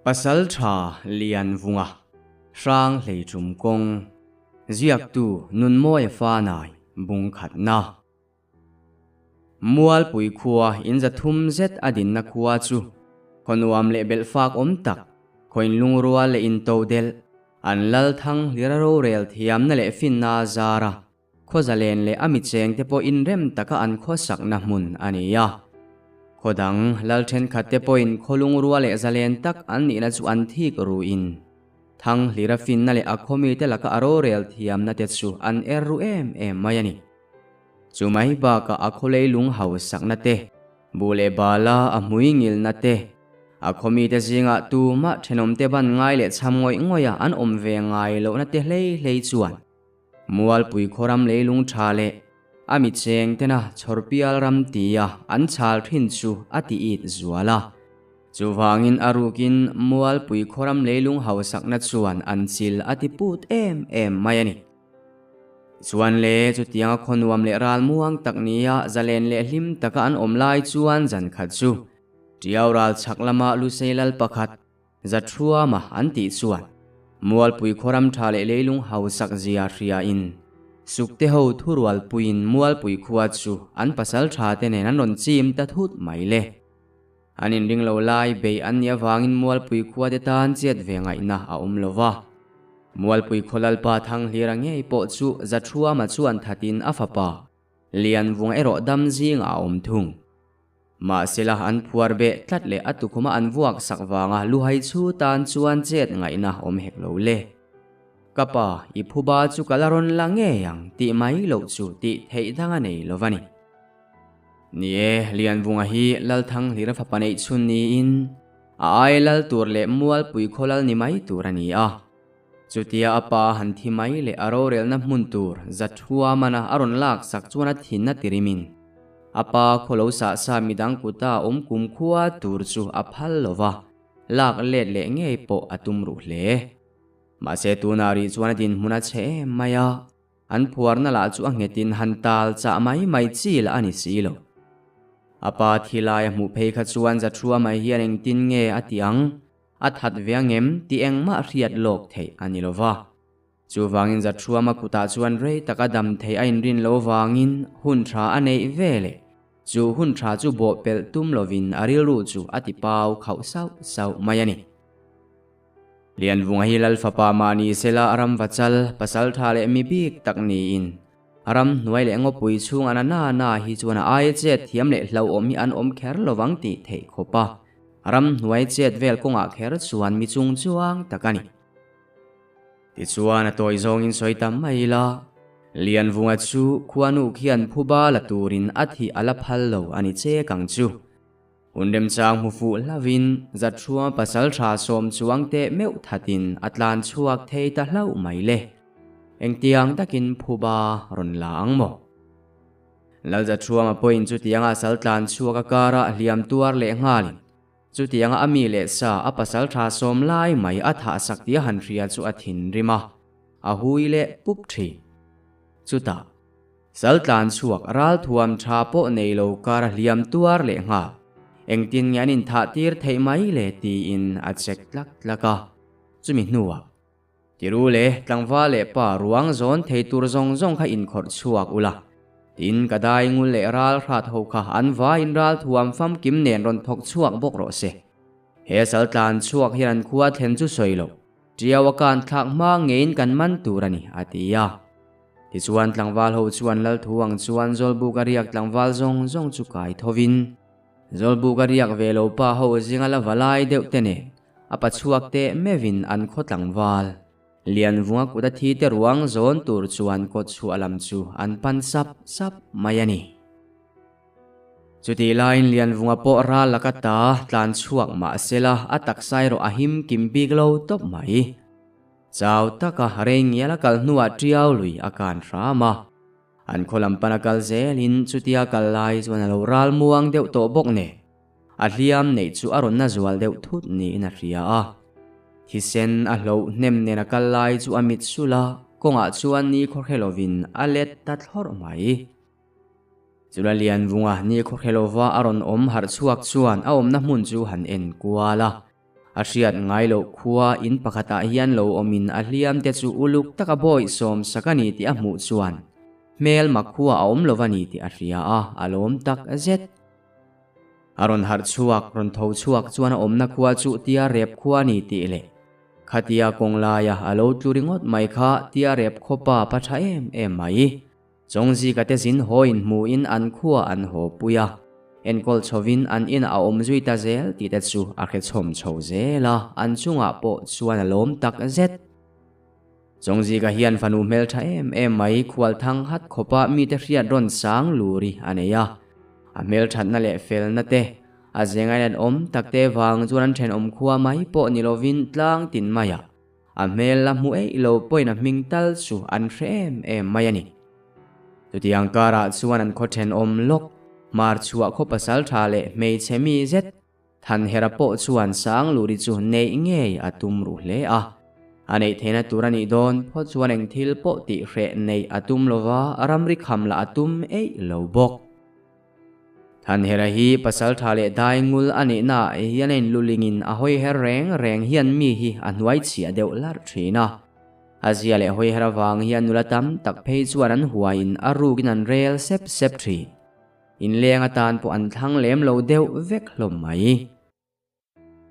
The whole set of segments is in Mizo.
Pasaltha Lianvunga, Hrang Hleichum kawng, Ziaktu Nunmawia Fanai, Bungkhatna. Mualpui khua in 300 zet a dinna khua chu khaw nuam leh belh fak awm tak, khaw inlungrual leh intodelh, an lal thang hlir a rorel thiamna leh finna a zar a, khaw zalen leh a micheng te pawh inrem taka an khawsakna hmun a ni a. Khaw dang lal thenkhat te pawhin khaw lungrual leh zalen tak an nihna chu an thik ruin, thang hlir a finna leh a khaw mite laka a rorel thiamna te chu an er ru em em mai a ni. Chu mai bakah a khawlei lung hausakna te, buh leh bala a hmui ngilna te, a khawmite zingah tumah thenawmte ban ngai leh chham ngawih ngawih a an awm ve ngai lohna te hlei hlei chuan Mualpui khawram leilung tha leh a mi cheng tena chhawrpial ram tia an chhal thin chu a ti it zual a. Chuvangin a rukin Mualpui khawram leilung hausakna chuan an chil a ti put em em mai a ni. Chuan le, chutianga khaw nuam leh ral muang tak nia zalen leh hlim taka an awm lai chuan zan khat chu Tiau ral chhak lama Lusei lal pakhat Zathuama an tih chuan Mualpui khawram tha leh leilung hausak zia hriain Sukte ho thurualpuiin Mualpui khua chu an pasal tha te nen an rawn chim ta thut mai le. An inring lo lai bei an nih avangin Mualpui khua te tan chet ve ngaihna a awm lo va. Mualpui khaw lalpa Thanghlira ngei pawh chu Zathuama chuan thatin a fapa Lianvunga erawh dam zingah a awm thung. Mahsela an phuar beh tlat leh a tukhuma an vuak sak vanga luhai chhu tan chuan chet ngaihna awm hek lo le. Ka pa, i phuba chu ka la rawn la ngei ang tih mai loh chu tih theih dang a nei lo va ni. Ni e, Lianvunga hi Lalthanghlira fapa neih chhun niin a ai lal tur leh Mualpui khaw lal ni mai tur a ni a. Chutia a pa han thi mai leh a rorelna hmun tur Zathua mana a rawn lak sak chuan a thin a ti rimin a pa khaw lo sah sa midang kuta awm kum khua tur chu a phal lo va, lak let leh ngei pawh a tum ruh hle. Mahse tunah rih chuan a dinhmun a chhe em mai a. An phuarna lah chu a nghetin han tal chah mai mai chi lah a ni si lo. A pa thi lai a hmuh phei kha chuan Zathua mai hian engtin nge a ti ang, a that ve angem tih engmah hriat lawk theih a ni lo va. Chuvangin Zathuama kutah chuan rei taka dam theih a inrin lo vangin hun tha a neih ve leh chu hun tha chu bawhpelh tum lovin a rilru chu a ti pau khauh sauh sauh mai a ni. Lianvunga hi Lal fapa mahni sela a ram va chal, pasal tha leh mi bik tak niin a ram hnuai leh ngawpui chhung a na na na hi chuan a aia chet thiam leh hlauhawm hi an awm kher lovang tih theih khawp a, ram hnuai chet vel kawngah kher chuan mi chung chuang tak a ni. Tichuan a tawi zawngin sawi tam mai ila, Lianvunga chu khuanu khian phuba la turin a thih a la phal lo a ni chek ang chu. Hun remchang hmu fuh hlauvin Zathrua pasal tha sawm chuang teh meuh thatin a tlan chhuak thei ta hlauh mai le. Engtiang takin phuba rawn la ang maw? Lal Zathruama pawhin chutianga sal tlan chhuak a karah hliam tuar leh nghalin chutianga a mi leh sa a pasal tha sawm lai mai a thah sak tia han hria chu a thinrim a, a hui leh pup thin. Chutah. Sal tlan chhuak ral thuam tha pawh nei lo kar a hliam tuar leh nghal. Engtin nge an inthah tir theih mai le tiin a check tlak tlak a. Chumi hnuah, Tiru le tlangval leh pa ruang zawn thei tur zawng zawng kha inkhawrh chhuak ula. Tin, ka dai ngul leh ral hrat ho kha an vaiin ral thuam famkim nen rawn thawk chhuak bawk rawh se. He sal tlan chhuak hian an khua thlen chu sawi loh. Tiau a kan thlak hma ngeiin kan man tur a ni, a ti a. Tichuan tlangval ho chuan Lalthu ang chuan Zawlbuk a riak tlangval zawng zawng chu kai thovin, Zawlbuk a riak ve lo pa ho zinga la va lai deuh te nen a pa chhuak teh meuhin an khaw tlangval Lianvunga kut a thi te ruang zawn tur chuan kawt chhuah lam chu an pan sap sap mai a ni. Chutih laiin Lianvunga pawh ral laka ta tlan chhuak mahsela a taksa erawh a him kim bik lo tawp mai. Chau taka rei ngial a kal hnuah Tiau lui a kan hram a. An khaw lam pan a kal zelin chutia kal lai chuan a lo ral muang deuh tawh bawk nen a hliam neih chu a rawn na zual deuh thut niin a hria a. Thisen a hloh hnem nen a kal lai chu a mit sulh a, kawngah chuan ni khawhre lovin a let ta thlawrh mai. Chula Lianvunga ni khawhre lova a rawn awm harh chhuak chuan a awmna hmun chu han en kual a. A hriat ngai loh khua in pakhatah hian lo awmin a hliam te chu uluk taka bawih sawm sak a ni tih a hmuh chuan hmelma khua a awm lo va ni tih a hria a, a lawm tak zet. A rawn harh chhuak, rawn tho chhuak chuan a awmna khua chu tia rep khua a ni tih leh khatia kawng laia a lo tlu ringawt mai kha tia rep khawpa pa tha em em mai. Chawngzika te zin haw in hmuhin an khua an haw pui a, enkawl chhovin an inah a awm zui ta zel tih te chu a hre chhawm chho zel a, an chungah pawh chuan a lawm tak zet. Chawngzika hian fanu hmeltha em em mai khual thang hat khawpa mite hriat rawn sang luri a nei a, a hmelthatna leh felna te, a zengain an awm tak te vang chuan an thenawm khua mai pawh ni lovin tlang tin maiah A hmel la hmu eih lo pawhin a hming tal chu an hre em em mai a ni. Chutiang karah chuan an khaw thenawm lawk, hmar chhuah khaw pasal tha leh hmeichhe mi zet Thanhera pawh chuan Sangluri chu neih ngei a tum ruh hle a. A neih theihna tur a nih dawn phawt chuan eng thil pawh tih hreh neih a tum lova ramri kham lah a tum eih lo bawk. Thanhera hi pasal tha leh dai ngul a nihna ah hian a inlulingin a hawi her reng reng hian mi hi a hnuai chhiah deuh larh thin a. A zia leh hawi her avang hian nula tam tak phei chuan an huaiin a rukin an rel sep sep thin. Inleng atan pawh an thlang lem lo deuh vek hlawm mai.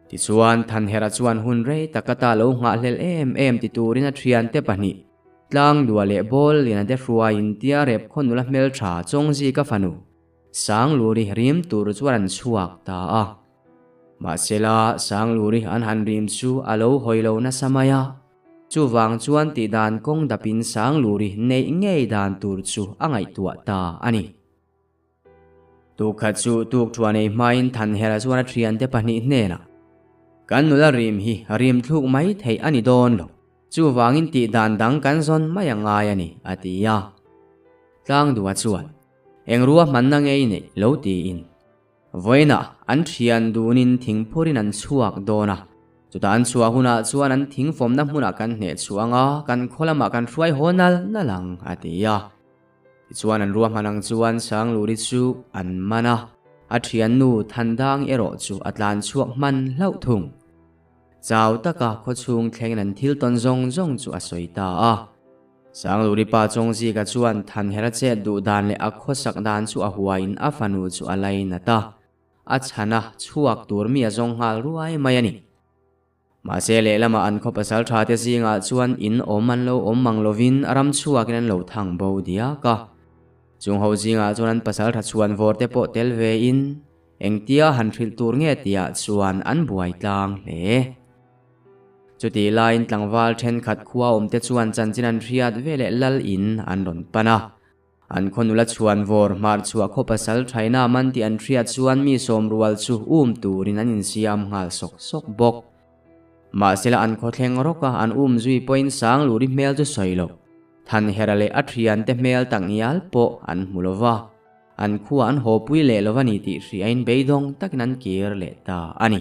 Tichuan, Thanhera chuan hun rei tak ata lo nghahhlelh em em ti turin a thiante pahnih, Tlangdua leh Bawl Liana te hruaiin tia rep khaw nula hmeltha Chawngzika fanu, Sangluri rim tur chuan an chhuak ta a. Mahsela, Sangluri an han rim chu a lo hawi lo nasa mai a, chuvang chuan tihdan kawng dapin Sangluri neih ngei dan tur chu a ngaihtuah ta a ni. Tuk khat chu tuk thuan ei hmain Thanhera chuan a thiante pahnih hnenah, Kan nula rim hi rim thluk mai theih a ni dawn lo, chuvangin tih dan dang kan zawn mai a ngai a ni, a ti a. Tlangdua chuan, Eng ruahmanna ngei neih lo tiin, Vawiinah an thian dunin thingphurin an chhuak dawn a, chutah an chhuah hunah chuan an thingfawmna hmunah kan hneh chhuah ang a, kan khaw lamah kan hruai haw nal nal ang, a ti a. Tichuan an ruahman ang chuan Sangluri chu an man a, a thiannu Thandang erawh chu a tlan chhuak hman hlauh thung. Chau taka khawchhung thlengin an thil tawn zawng zawng chu a sawi ta a. Sangluri pa Chawngzika chuan Thanhera chet duh dan leh a khawsak dan chu a huaiin a fanu chu a lainat a, a chhana chhuak tur mi a zawng nghal ruai mai a ni. Mahse lehlamah an khaw pasal tha te zingah chuan in awm an lo awm mang lovin ram chhuakin an lo thang bo diak a. Chung ho zingah chuan an pasal tha chhuan vawr te pawh tel ve in engtia han hrilh tur nge tihah chuan an buai tlang hle. Chutih laiin tlangval thenkhat khua awm te chuan chanchin an hriat veleh lal in an rawn pan a. An khaw nula chhuan vawr hmar chhuah khaw pasal thaina man tih an hriat chuan mi sawm rual chu um turin an insiam nghal sawk sawk bawk. Mahsela an khaw thleng rawk a, an um zui pawhin Sangluri hmel chu sawi lo. Thanhera leh a thiante hmel tak ngial pawh an hmu lo va, an khua an haw pui leh lo a ni tih hriain beidawng takin an kir leh ta a ni.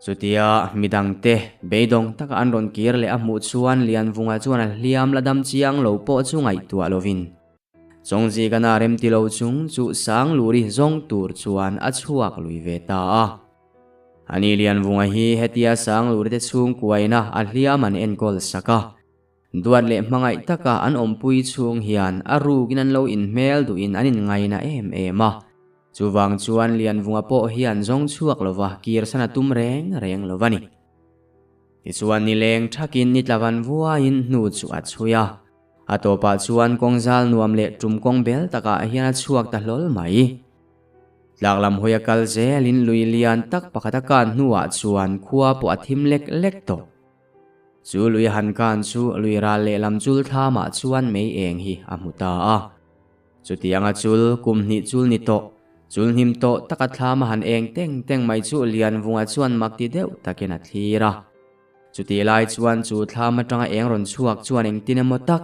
Chutia midangte beidawng taka an rawn kir leh a hmuh chuan Lianvunga chuan a hliam la dam chiang lo pawh chu ngaihtuah lovin Chawngzikana remti lo chung chu Sangluri zawng tur chuan a chhuak lui ve ta a. Ani Lianvunga hi hetia Sangluri te chhungkuaina a hliam an enkawl sak a, Duat leh hmangaih taka an awmpui chhung hian a rukin an lo inhmel duhin an inngaina em em a. Chuvang chuan Lianvunga pawh hian zawng chhuak lova kirsan a tum reng reng lo a ni. Tichuan nileng thakin ni tlavan vuaiin hnu chu a chhui a. A tawpah chuan kawngzal nuam leh tum kawng bel takah hian a chhuak ta hlawl mai. Tlak lam hawi a kal zelin lui lian tak pakhat a kan hnuah chuan khua pawh a thim lek lek tawh. Chu lui han kan chu lui ral lehlam chul thlamah chuan mei eng hi a hmu ta a. Chutianga chul kum hnih chul ni tawh, chul hnim tawh taka thlam a han eng teng teng mai chu Lianvunga chuan mak ti deuh takin a thlir a. Chutih lai chuan chu thlam atanga eng rawn chhuak chuan engtin emaw tak,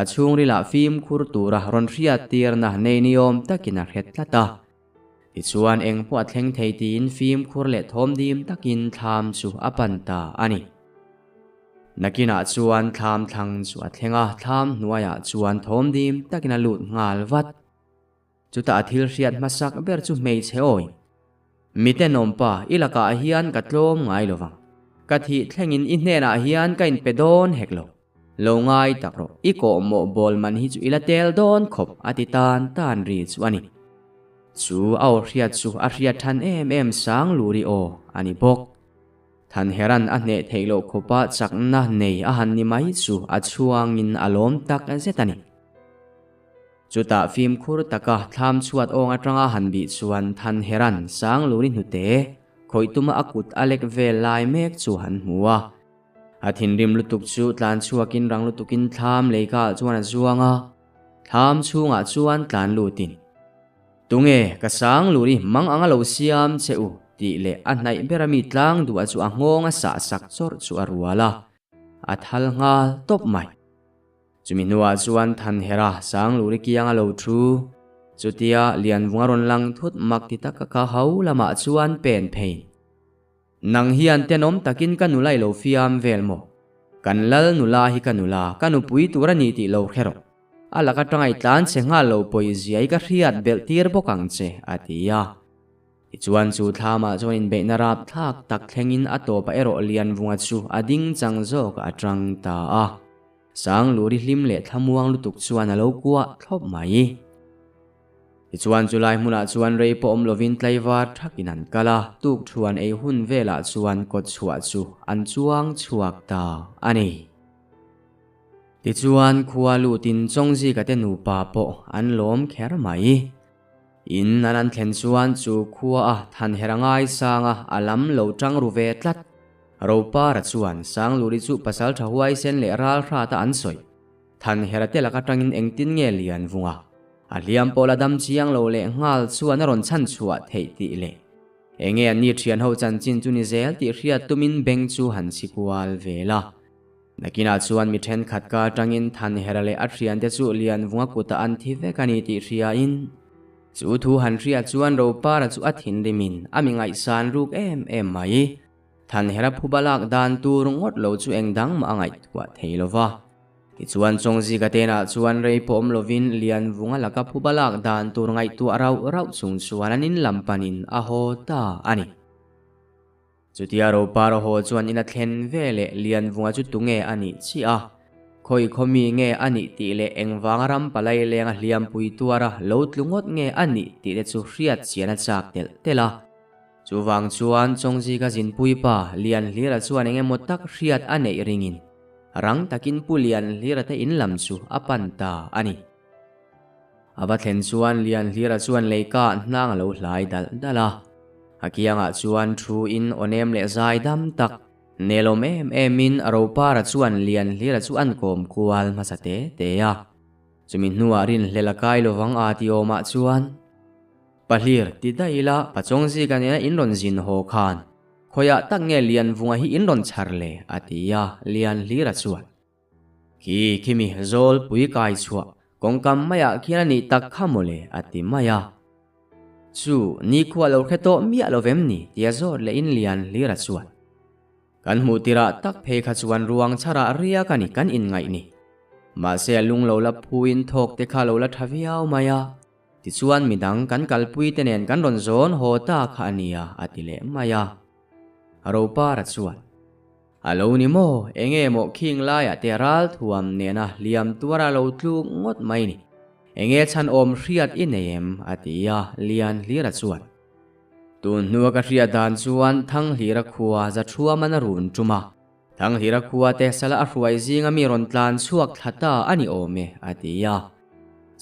a chhungrilah fimkhur tura rawn hriat tirna nei ni awm takin a hre tlat a. Tichuan eng pawh a thleng thei tiin fimkhur leh thawm dim takin thlam chu a pan ta a ni. Nakinah chuan thlam thlang chu a thleng a, thlam hnuaiah chuan thawm dim takin a lut nghal vat. Chutah a thil hriat hmasak ber chu hmeichhe awi. Mi tenawmpa, i lakah hian ka tlawm ngai lo vang. Ka thih thlengin i hnenah hian ka inpe dawn hek lo. Lo ngai tak rawh, i kawhmawh bawl man hi chu i la tel dawn khawp, a ti tan tan ri chu a ni. Chu a aw hriat chu a hriat than em em Sangluri aw a ni bawk. Thanheran a hneh theih loh khawpa chakna nei a han ni mai chu a chhuangin a lawm tak zet a ni. Chutah fimkhur taka thlam chhuat awng atanga han bih chuan Thanheran Sangluri hnute khawih tuma a kut a lek vel lai mek chu han hmu a. A thinrim lutuk chu tlan chhuakin rang lutukin thlam leikah chuan a zuang a, thlam chhungah chuan tlan lutin, Tunge ka Sangluri mang anga lo siam che u? tih leh a hnaih bera mi tlang duah chu a nghawng a sah sak chawrh chu a rual a, a thal nghal tawp mai. Chumi hnuah chuan Thanhera Sangluri kiang a lo thu. Chutia Lianvunga rawn lang thut mak ti taka ka ho lamah chuan pen pheiin, Nang hian tenawm takin ka nula i lo fiam vel maw? Kan lal nula hi ka nula, ka nupui tur a ni tih lo hre rawh. A laka tangai tlan che nghal lo pawizia i ka hriat belh tir bawk ang che, a ti a. Tichuan chu thlamah chuan inbeihna rapthlak tak thlengin a tawpah erawh Lianvunga chu a ding chang zawk a tang ta a. Sangluri hlim leh thlamuang lutuk chuan a lo kuah thlawp mai. Tichuan chulai hmunah chuan rei pawh awm lovin tlaivar thakin an kal a, tukthuan ei hun velah chuan kawtchhuah chu an chuang chhuak ta a ni. Tichuan khua lutin Chawngzika te nupa pawh an lawm kher mai. In an an thlen chuan chu khua a thanher a ngai sang a, a lam lo tang ru ve tlat. Ropara chuan Sangluri chu pasal tha huaisen leh ral hrat a an sawi. Thanhera te lak atangin engtin nge lian vung a, a hliam pawh la dam chiang lo leh nghal chuan a rawn chhan chhuah theih tih leh enge an ni thian ho chanchin chu ni zel tih hriat tumin beng chu han chhi kual vel a. Nakinah chuan mi thenkhat ka atangin Thanhera leh a thiante chu Lianvunga kutah an thi vek a ni tih hriain, chu thu han hriat chuan Ropara chu a thinrimin a mi ngaihsan ruk em em mai. Thanhera phuba lak dan tur ngawt lo chu eng dang mah a ngaihtuah thei lo va. Tichuan Chawngzika tenah chuan rei pawh awm lovin Lianvunga laka phuba lak dan tur ngaihtuah rauh rauh chung chuan an in lam panin a haw ta a ni. Chutia Ropara haw chuan in a thlen ve leh Lianvunga chu tunge a nih chiah a, khawi khaw mi nge a nih tih leh engvanga ram palai lenga hliampui tuara lo tlu ngawt nge a nih tih te chu hriat chian a chak telh telh a. Chuvang chuan Chawngzika zinpui pa Lianhlira chuan eng emaw tak hriat a neih ringin rang takin Pu Lianhlira te in lam chu a pan ta a ni. A va thlen chuan Lianhlira chuan leika hnang a lo hlai dalh dalh a. A kiangah chuan thu in aw nem leh zai dam tak, nelawm em em in a Ropara chuan Lianhlira chu an kawm kual hmasa te te a. Chumi hnuah rinhlel a kai lovang a ti awmah chuan, Pahlir, ti daih ila Pachawngzika nena in rawn zin haw khan khawiah tak nge Lianvunga hi in rawn chhar le? a ti a, Lianhlira chuan. Khi khimi zawlpui kai chhuah kawngkam maiah khian a nih tak kha mawle a ti mai a. Chu nikhua lo hre tawh miah lo vem ni tia zawt leh in lian hlir a chuan. Kan hmuh tirah tak phei kha chuan ruang chharah riak a ni kan inngaih ni. Mahse a lung lo la phuin thawk te kha lo la tha viau mai a. Tichuan midang kan kalpui te nen kan rawn zawn haw ta kha a nia a ti leh mai a. Ropara chuan. A lo ni maw? Enge maw khing laiah te ral thuam nena hliam tuara lo tluk ngawt mai ni. Enge chhan awm hriat i nei em? a ti a, Lian Hlira chuan. Tun hnua ka hriat dan chuan Thanghlira khua Zathuaman a run tum a, Thanghlira khua te sala a hruai zinga mi rawn tlan chhuak thla ta a ni awm e, a ti a.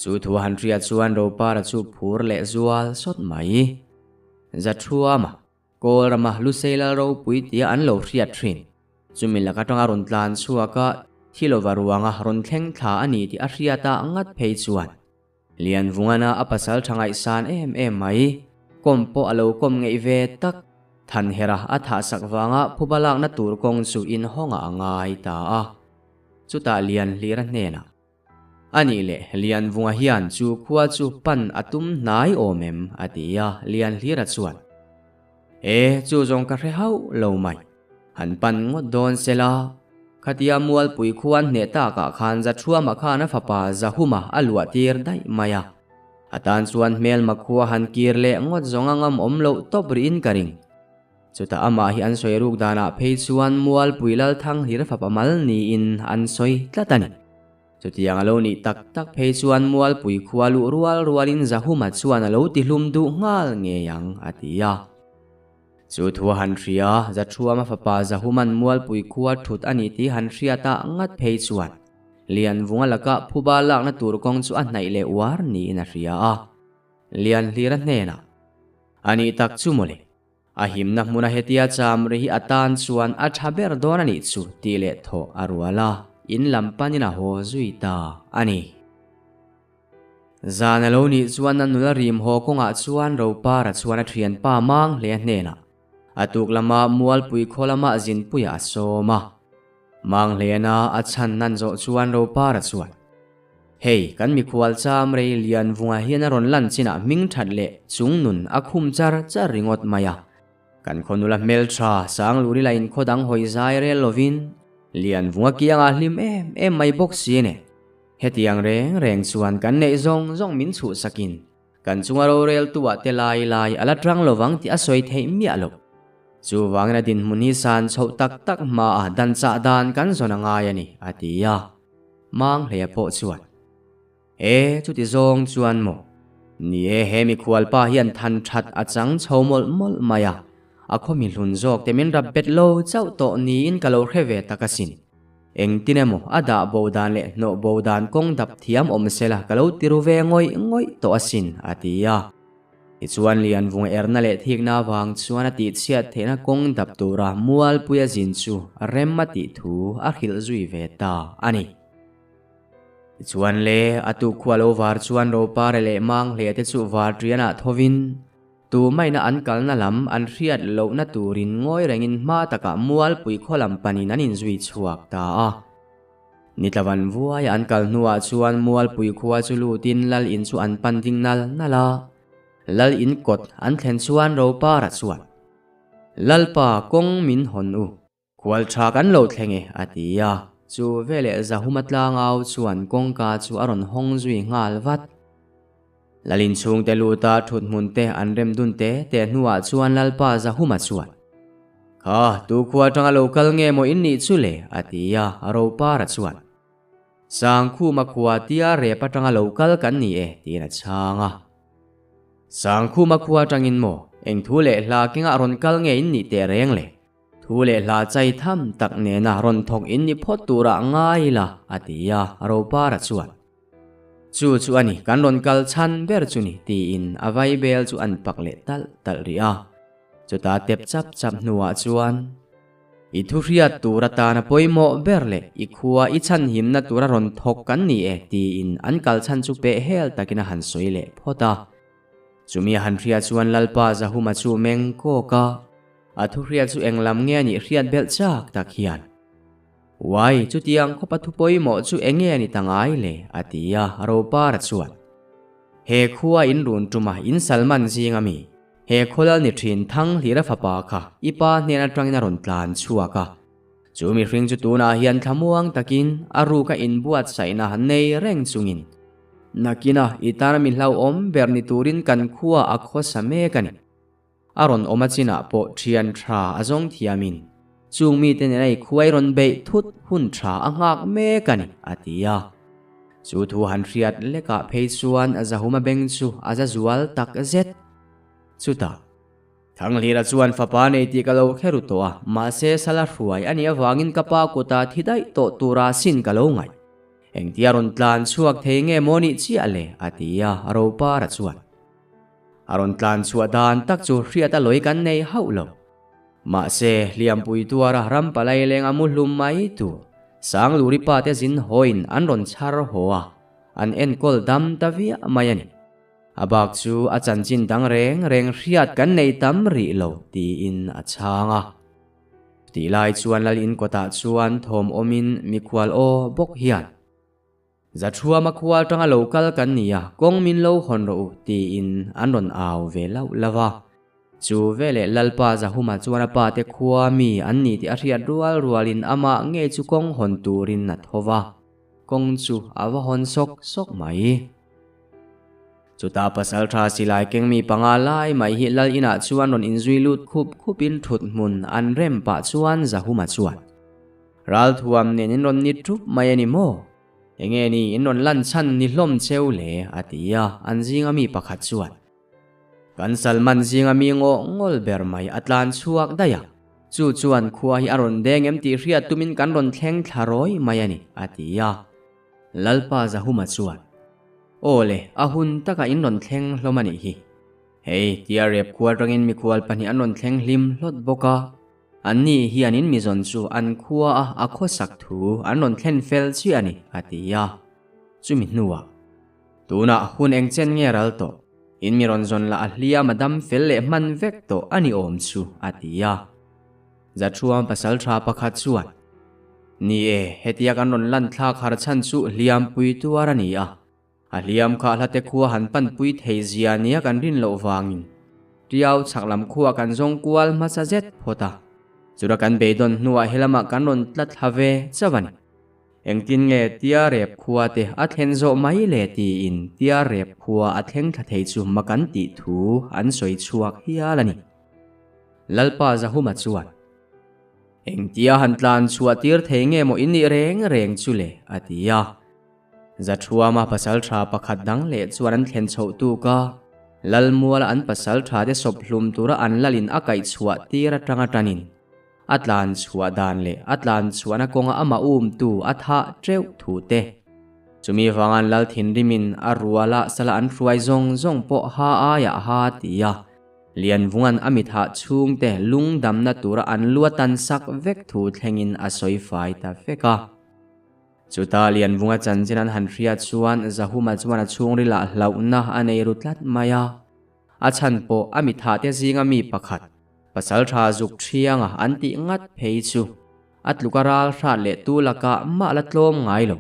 Chu thu han hriat chuan Ropara chu phur leh zual sawt mai. Zathuama. Kawl rama Lusei lal ropui tia an lo hriat thin. Chumi lak atanga rawn tlan chhuak a, thi lova ruanga rawn thleng thla a ni tih a hriat a ngat phei chuan Lianvungana a pasal tha ngaihsan em em mai, kawm pawh a lo kawm ngeih ve tak. Thanhera a thahsak vanga phuba lakna tur kawng chu inhawngah a ngai ta a. Chutah Lianhlira hnenah. A nih leh, Lianvunga hian chu khua chu pan a tum hnai awm em? a ti a, Lianhlira chuan, E, chu zawng ka hre hauh lo mai. Han pan ngawt dawn se la. Khatia Mualpui khuan hneh takah khan Zathuama khan a fapa Zahuma a luah tir daih mai a. A tan chuan hmelma khua han kir leh ngawt zawng a ngam awm loh tawp rihin ka ring. Chutah amah hi an sawi ruk danah phei chuan Mualpui Lalthanghlir fapa mal niin an sawi tlat a ni. Chutiang a lo nih tak tak phei chuan Mualpui khua luh rual rualin Zahuma chuan a lo tihlum duh nghal ngei ang, a ti a. Chu thu a han hria, Zathuama fapa Zahuman Mualpui khua thut a nih tih han hriat a ngat phei chuan Lianvunga lakah phuba lakna tur kawng chu a hnaih leh uar niin a hria a. Lianhlira hnenah, A nih tak chu mawle, a himna hmuna hetia cham ri hi a tan chuan a tha ber dawn a nih chu tih leh thawh a rual a, in lam panin a haw zui ta a ni. Zan a lo nih chuan a nula rim haw kawngah chuan Ropara chuan a thianpa mang hle a hnenah a tuk lama Mualpui khaw lama zinpuiah a sawm a. Mang hlena a chhan nan zawh chuan Ropara chuan, Hei, kan mikhual cham rei Lianvunga hian a rawn lan chinah hming that leh chung nun a khum char char ringawt mai a. Kan khaw nula hmeltha Sangluri lain khaw dang hawi zai rel lovin Lianvunga kiangah hlim em em mai bawk si nen. Hetiang reng reng chuan kan neih zawng zawng min chhuhsakin kan chunga roreltu ah te lai lai a la tang lovang tih a sawi theih miah loh. Chuvangin a dinhmun hi san chhoh tak tak hmaah dan chah dan kan zawn a ngai a ni, a ti a. Manghleia pawh chuan, E, chuti zawng chuan maw? Ni e, he mikhualpa hian than that a chang chho mawlh mawlh mai a, a khaw mihlun zawk te min rap bet lo chauh tawh niin ka lo hre ve tak asin. Engtin emaw a dah bo dan leh hnawh bo dan kawng dap thiam awm sela ka lo ti ru ve ngawih ngawih tawh asin, a ti a. Tichuan Lianvunga erna leh thikna avang chuan a tihchhiat theihna kawng dap tura Mualpuia zin chu rem a tih thu a hrilh zui ve ta a ni. Tichuan le, a tuk khua lo var chuan Ropare leh Manghlea te chu Varṭianah thovin, Tumaina an kalna lam an hriat lohna turin ngawi rengin hma takah Mualpui khaw lam panin an inzui chhuak ta a. Nitlavan vuaia an kal hnuah chuan Mualpui khua chu lutin Lal in chu an pan ding nal nal a. Lal in kawt an thlen chuan Ropara chuan, Lalpa kawng min hawn u. Khual tha kan lo thleng e, a ti a. Chu veleh Zahuma tlangau chuan kawngka chu a rawn hawng zui nghal vat. Lalin chhungte luta thut hmun te an rem dun te te hnuah chuan Lalpa Zahuma chuan, Kha, tu khua atanga lo kal nge maw in nih chu le? a ti a, Ropara chuan, Sangkhuma khua tia rep atanga lo kal kan ni e, tiin a chhang a. Sangkhuma khua atangin maw, eng thu leh hla kengah rawn kal nge in nih teh reng le? Thu leh hla chai tham tak nena rawn thawk in ni phawt turah ngai la, a ti a, Ropara chuan. Chu chu a ni, kan rawn kal chhan ber chu ni, tiin a vaibel chu an pak leh talh talh rih a. Chutah tep chap chap hnuah chuan, I thu hriat tur atana pawimawh ber leh i khua i chhanhimna tura rawn thawk kan ni e, tiin an kal chhan chu peh hel takin a han sawi leh phawt a. Chumi a han hria chuan Lalpa Zahuma chu meng kawk a. A thuhriat chu eng lam nge a nih hriat belh chak tak hian, Uai, chutiang khawpa thu pawimawh chu eng nge a ni ta ngai le? a ti a, Ropara chuan, He khua in run tuma in Salman zing a mi, he khawlal ni thin Thanghlira fapa kha i pa hnen atangin a rawn tlan chhuak a, chu mihring chu tunah hian thlamuang takin a ruka inbuatsaihna nei reng chungin nakina i tana mi hlauhawm ber ni turin kan khua a khawsa mek a ni. A rawn awm a chinah pawh thian tha a zawng thiamin chung mite nena i khuai rawn beih thut hun tha a nghak mek a ni, a ti a. Chu thu han hriat lekah phei chuan Zahuma beng chu a za zual tak zet. Chutah, Thanghlira chuan fapa nei tih ka lo hre ru tawh a, mahse sala hruai a nih avangin ka pa kutah thi daih tawh tura sin ka lo ngaih. Engtia rawn tlan chhuak thei nge maw nih chiah le, a ti a, Ropara chuan. A rawn tlan chhuah dan tak chu hriat a lawi kan nei hauh lo. Mahse, hliampui tuara ram palai leng a mu hlum mai tur Sangluri pa te zin hawiin an rawn chhar haw a, an enkawl dam ta viah mai a ni. A bak chu a chanchin dang reng reng hriat kan nei tam rih lo tiin a chhang a. Tih lai chuan Lal in kawtah chuan thawm awmin mikhual aw bawk hian. Zathuama khua atanga lo kal kan ni a, kawng min lo hawn rawh u, tiin an rawn au ve lauh lauh a. Chu veleh Lalpa Zahuma chuan a pate khua mi an ni tih a hriat rual rualin amah ngei chu kawng hawn turin a tho va, kawng chu a va hawn sawk sawk mai. Chutah pasaltha silai keng mi panga lai mai hi lal inah chuan rawn inzui lut khup khupin thut hmun an rem pah chuan Zahuma chuan Ralthuam nen in rawn ni thup mai a ni maw? Enge ni in rawn lan chhan ni hlawm cheu le? a ti a, an zinga mi pakhat chuan Kan Salman zinga mi ngaw ngawl ber mai a tlan chhuak daih a, chu chuan khua hi a rawn deng em tih hriat tumin kan rawn thleng thla rawi mai a ni, a ti a. Lalpa Zahuma chuan, Aw le, a hun takah in rawn thleng hlawm a nih hi. Hei, tia rep khual rangin mikhual pahnih an rawn thleng hlim hlawt bawk a. Anni hianin mizawn chu an khua a a khawsak thu an rawn thlen fel chiah a ni, a ti a. Chumi hnuah, Tunah hun eng chen nge ral tawh? In mi rawn zawn lah a hliam a dam fel leh hman vek tawh a ni awm chu, a ti a. Zathuam pasaltha pakhat chuan, Ni e, hetia kan rawn lan thlak har chhan chu hliampui tuar a ni a. A hliam kha hlate khua han panpui thei zia nia kan rin loh vangin Tiau chhak lam khua kan zawng kual hmasa zet phawt a. Chura kan beidawn hnuah helamah kan rawn tla thla ve chauh a ni. Engtin nge Tia rep khua te a thlen zawh mai le tiin Tia rep khua a thleng thla thei chu ma kan tih thu an sawi chhuak hial a ni. Lalpa Zahuma chuan, Engtia han tlan chhuah tir thei nge maw in nih reng reng chu le? a ti a. Zathuama pasal tha pakhat dang leh chuan an thlen chhoh tuk a, Lalmuala an pasal tha te sawp hlum tura an lalin a kaih chhuah tir atanga tanin a tlan chhuah dan leh a tlan chhuahna kawnga amah umtu a thah teuh thu te. Chumi vangan Lal thinrimin a ruala sala an hruai zawng zawng pawh ha aiah ha ti a, Lianvunga'n a mithah chhungte lungdamna tura an lu a tan sak vek thu thlengin a sawi fai ta vek a. Chutah Lianvunga chanchin an han hriat chuan Zahuma chuan a chhungrilah hlauhna a nei ru tlat mai a. A chhan pawh a mithahte zinga mi pakhat, pasaltha zuk thianga an tih ngat phei chu a tluka ral hrat leh tu lakah mah la tlawm ngai lo.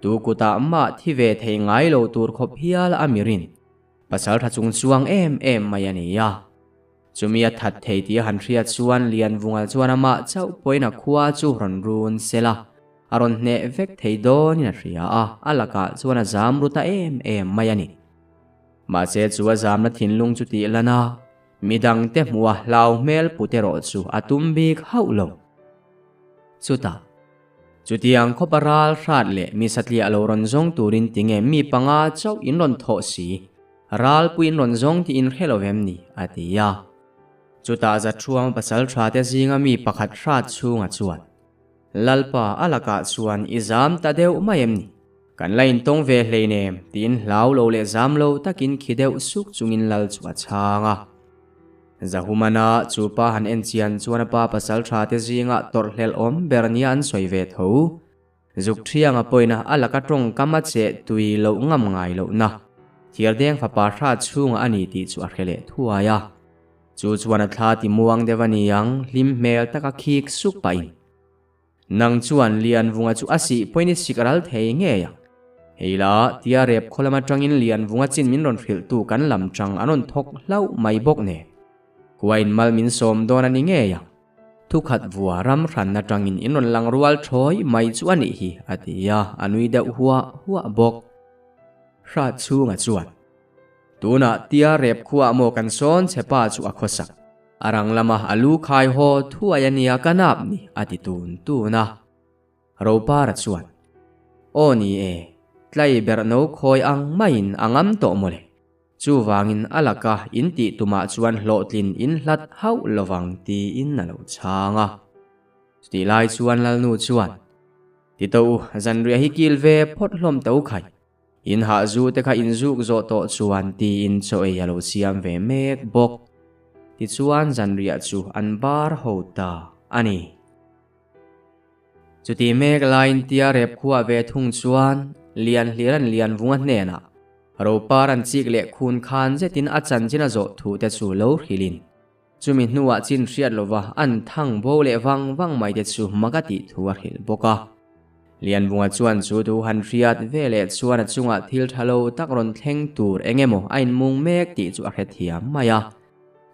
Tu kutah mah thi ve thei ngai lo tur khawp hial a mirin. Pasal tha chung chuang em em mai a ni a. Chumi a that thei tih a han hriat chuan Lianvunga chuan amah chauh pawhin a khua chu rawn run sel a, a rawn hneh vek thei dawnin a hria a, a lakah chuan a zam ru ta em em mai a ni. Mahse chu a zamna thinlung chu tih lan a, midangte hmuh a hlau hmel put erawh chu a tum bik hauh lo. Chutah. Chutiang khawpa ral hrat leh mi satliah lo rawn zawng turin tinge mi panga chauh in rawn thawh si, ralpui in rawn zawng tih in hre lo vem ni? a ti a. Chutah Zathuama pasal tha te zinga mi pakhat hrat chhunga chuan, Lalpa a lakah chuan i zam ta deuh mai em ni? Kan la intawng ve hleinem tiin hlau lo leh zam lo takin khi deuh suk chungin lal chu a chhang a. Zahumana chu pa han en chian chuan a pa pasal tha te zinga tawrhhlelh awm ber nia an sawi ve tho. Zuk thianga pawina a laka tawngkam a cheh tui loh ngam ngai lohna thirdeng fapa hra chhunga a ni tih chu a hre leh thuai a. Chu chuan a thla ti muang deuh a niang hlim hmel taka khik suk pahin. Nang chuan Lianvunga chu a sih pawhin i sik ral thei ngei ang. Hei la, tia rep khaw lam atangin Lianvunga chin min rawn hrilhtu kan lam tang an rawn thawk hlauh mai bawk nen. Khuain mal min sawm dawn a ni ngei ang. Thukhat vua ram hran atangin in rawn lang rual thawi mai chu a nih hi, a ti a, a nui deuh huah huah bawk. Hrat chhunga chuan. Tunah tia rep khuaah maw kan sawn che pa chu a khawsak. A rang lama a lu khai haw thuai a nia ka nap ni a ti tun tun a. Ropara chuan, Aw ni e, tlai berh no khawi ang maiin a ngam tawh mawle. Chuvangin a laka in tih tumah chuan hlawhtlin in hlat hauh lovang tiin a lo chhang a. Chutih lai chuan Lalnu chuan, Ti tawh u, zanriah hi kil ve phawt hlawm to khai. In hah zu te kha in zuk zawh tawh chuan tiin chaw ei a lo siam ve mek bawk. Tichuan zanriah chu an bar ho ta a ni. Chuti mek laiin tia rep khuah ve thung chuan Lianhlira'n Lianvunga hnenah Ropar an chik leh khun khan zetin a chanchin a zawh thu te chu lo hrilhin chumi hnuah chin hriat lova an thang bo leh vang vang mai te chu mak a tih thu a hrilh bawk a. Lianvunga chuan chu thu han hriat ve leh chuan a chungah thil tha lo tak rawn thleng tur eng emaw a inmung mek tih chu a hrethiam mai a.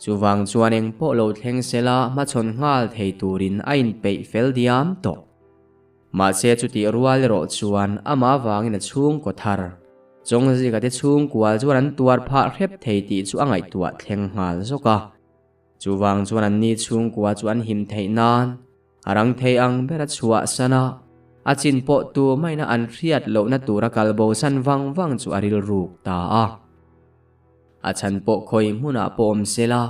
Chuvang chuan eng pawh lo thleng sela hmachhawn nghal thei turin a inpeih fel diam tawh. Mahse chutih rual erawh chuan amah vangin a chhungkaw thar. Chawngzika te chhungkua chuan an tuar phah hrep thei tih chu a ngaihtuah thleng nghal zawk a. Chuvang chuan anni chhungkua chu an him theih nan a rang thei ang ber a chhuahsan a, a chin pawh tumaina an hriat lohna tura kal bosan vang vang chu a rilruk ta a. A chhan pawh khawi hmunah pawh awm se la,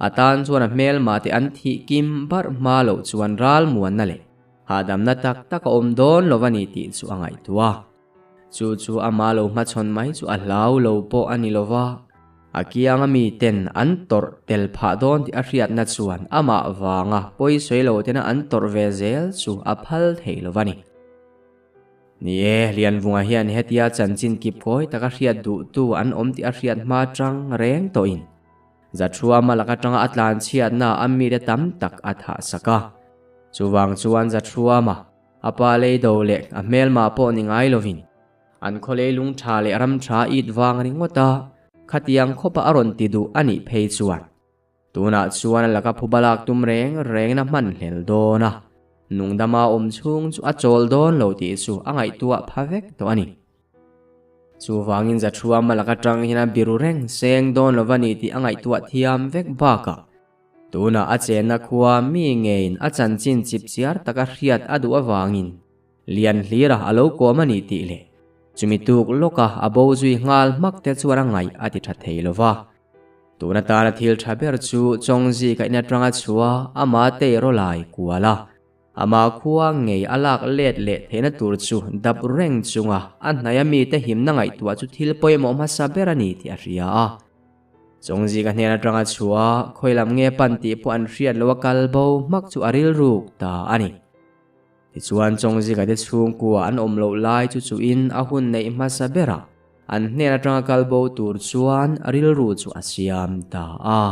a tan chuan a hmelma te an thih kim barh hma loh chuan ral muanna leh hahdamna tak tak a awm dawn lo a ni tih chu a ngaihtuah. Chu chu ama lo hmachhawn mai chu a hlau lo pawh a ni lo va, a kianga miten an tawrh tel phah dawn tih a hriatna chuan amah vanga pawisawi lo tena an tawrh ve zel chu a phal thei lo va ni. Ni e, Lianvunga hian hetia chanchin kip kawi taka hriat duhtu an awm tih a hriat hma chang reng tawhin Zathuama lak atanga a tlanchhiatna a mite tam tak a thahsak a. Chuvang chuan Zathuama A pa lei do leh a hmelma pawh ni ngai lovin an khaw leilung tha leh ram tha it vang ringawt a, khatiang khawpa a rawn ti duh a nih phei chuan tunah chuan a laka phuba lak tum reng rengin a hman hlel dawn a, nungdama awm chhung chu a chawl dawn lo tih chu a ngaihtuah pha vek tawh a ni. Chuvangin Zathuama laka tang hian a biru reng seng dawn lo va ni tih a ngaihtuah thiam vek bakah Tunah a chenna khua mi ngeiin a chanchin chipchiar taka hriat a duh avangin lian hlira a lo kawm a ni tih leh chumi tuk lawka a bo zui nghal hmak te chuan a ngaih a ti tha thei lo va. Tun atana thil tha ber chu Chawngzi ka in atanga chhuah ama tei rawlai kual a, ama khua ngei a lak let leh theihna tur chu dap reng chunga a hnaia mite himna ngaihtuah chu thil pawimawh hmasa ber a ni tih a hria a. Chawngzika hnen atanga chhuah khawi lam nge pan tih pawh an hriat loh a kal bo hmak chu a rilruk ta a ni. Tichuan Chawngzika te chhungkua an awm loh lai chu chuin a hun neih hmasa berah an hnen atanga kal bo tur chuan rilru chu a siam ta a.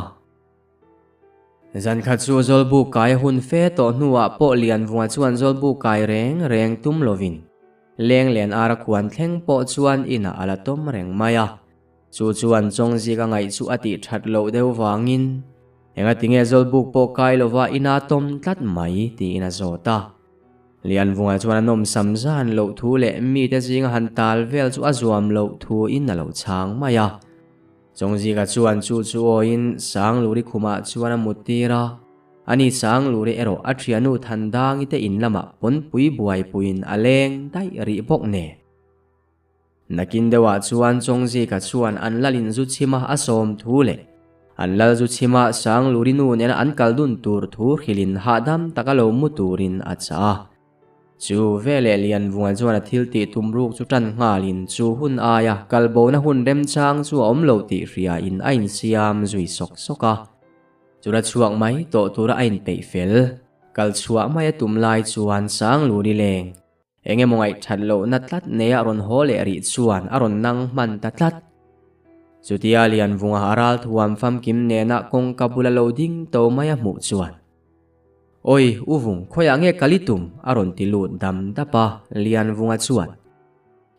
Zan khat chu Zawlbuk kai a hun fe tawh hnuah pawh Lianvunga chuan Zawlbuk kai reng reng tum lovin Lenglen ara khuan thleng pawh chuan inah a la tawm reng mai a. Chu chuan Chawngzika ngaih chu a tih that loh deuh vangin, Engatinge Zawlbuk pawh kai lova ina tawm tlat mai? tiin a zawt a. Lianvunga chuan a nawmsam zan loh thu leh mite zinga han tal vel chu a zuam loh thuin a lo chhang mai a. Chawngzika chuan chu chu awiin Sangluri khumah chuan a mut tir a. Ani Sangluri erawh a thiannu Thandangi te in lamah pawnpui buaipuiin a leng daih rih bawk nen. Nakin deuhah chuan Chawngzika chuan an lalin zu chhima a sawm thu leh an lal zu chhima Sangluri nu nena an kal dun tur thu hrilhin hahdam taka lo mu turin a chah a. Chu veleh Lianvunga chuan a thil tih tum ruk chu tan nghalin chu hun aia kalbona hun remchang chu a awm lo tih hriain a insiam zui sawk sawk a. Chula chhuak mai tawh tura a inpeih fel. Kal chhuah mai a tum lai chuan Sangluri leng Eng emaw ngaihthat lohna tlat neia a rawn haw leh rih chuan a rawn nang hman ta tlat. Chutia Lianvunga a ral thuam famkim nena kawngka bula lo ding to mai a hmuh chuan, Awi, U Vung, khawiah nge kal i tum? a rawn ti lut dam dap a, Lianvunga chuan,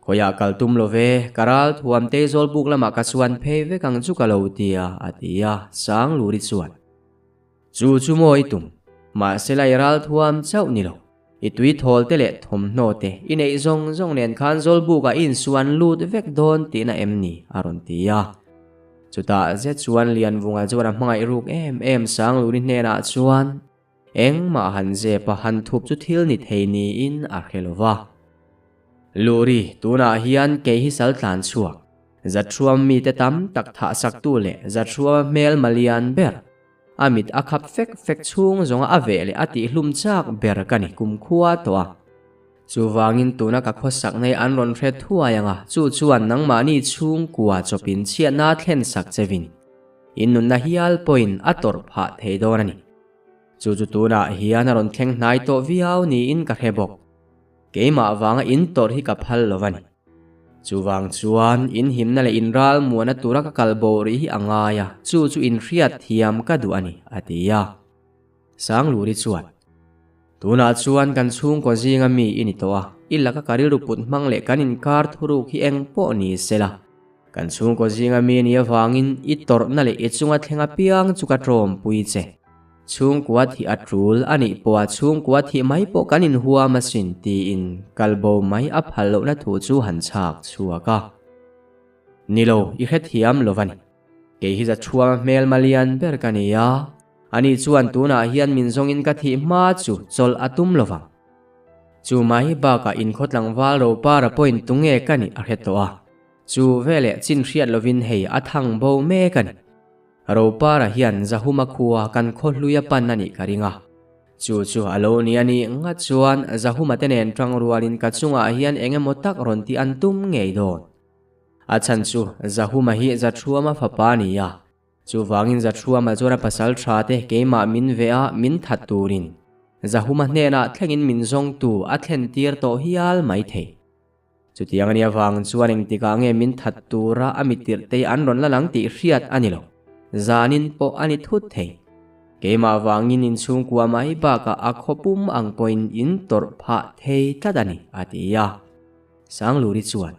Khawiah kal tum lo ve, ka ral thuam Teizawl buk lamah ka chuan phei vek ang chu ka lo tia, a ti a, Sangluri chuan, Chu chu maw i tum? Mahse la i ral thuam chauh ni lo. I tui thawl te leh thawmhnaw te i neih zawng zawng nen khan Zawlbukah i insuan lut vek dawn tihna em ni? a rawn ti a. Chutah zet chuan Lianvunga chuan a hmangaih ruk em em Sangluri hnenah chuan engmah han zep a han thup chu thil ni thei niin a hre lo va. Luri, tunah hian kei hi sal tlan chhuak. Zathruam mite tam tak thah saktu leh Zathruama hmel malian ber. A mit a khap fek fek chhung zawnga a veh leh a tihhlum chak ber ka ni kumkhua tawh a. Chuvangin tuna ka khawsak nei an rawn hre thuai ang a, chu chuan nangmahni chhungkua chawpin chhiatna thlen sak chevin in nunna hial pawhin a tawrh phah thei dawn a ni. Chu chu tunah hian a rawn thleng hnai tawh viau niin ka hre bawk. Keimah vanga in tawrh hi ka phal lo a ni. Chuvang chuan in himna leh in ral muana tura ka kal bo rih hi a ngai a, chu chu in hriat thiam ka duh a ni, a ti a. Sangluri chuan, Tunah chuan kan chhungkaw zinga mi i ni tawh a, i laka ka rilru put hmang leh kan inkar thuruk hi eng pawh ni sela, kan chhungkaw zinga mi ni avangin i tawrhna leh i chunga thleng apiang chu ka tawmpui che. Chhungkua thih a tul a nih pawha chhungkua thih mai pawh kan inhuam asin tiin kalbo mai a phal lohna thu chu han chhak chhuak a. Ni lo, i hrethiam lo va ni. Kei hi Zachhuama hmel malian ber ka ni a, ani chuan tunah hian min zawngin ka thih hma chu chawlh a tum lo vang. Chu mai bakah inkhaw tlangval Ropara pawhin tunge ka nih a hre tawh a, chu veleh chin hriat lovin hei a thang bo mek a ni. Ropara hian Zahuma khua kan khaw hlui a pan a nih ka ring a, chu chu a lo ni a nih nghat chuan Zahuma te nen tang rualin ka chungah hian eng emaw tak rawn tih an tum ngei dawn. A chhan chu Zahuma hi Zathuama fapa a ni a, Chuvangin Zathuama chuan a pasal tha te keimah min ve a min that turin Zahuma hnenah thlengin min zawngtu a thlen tir tawh hial mai thei. Chutiang a nih avang chuan engtikah nge min that tura a mitirh te an rawn la lang tih hriat a ni lo. Zanin pawh a ni thut thei. Keimah vangin inchhungkua mai bakah a khawpum ang pawhin in tawrh phah thei tlat a ni, a ti a. Sangluri chuan.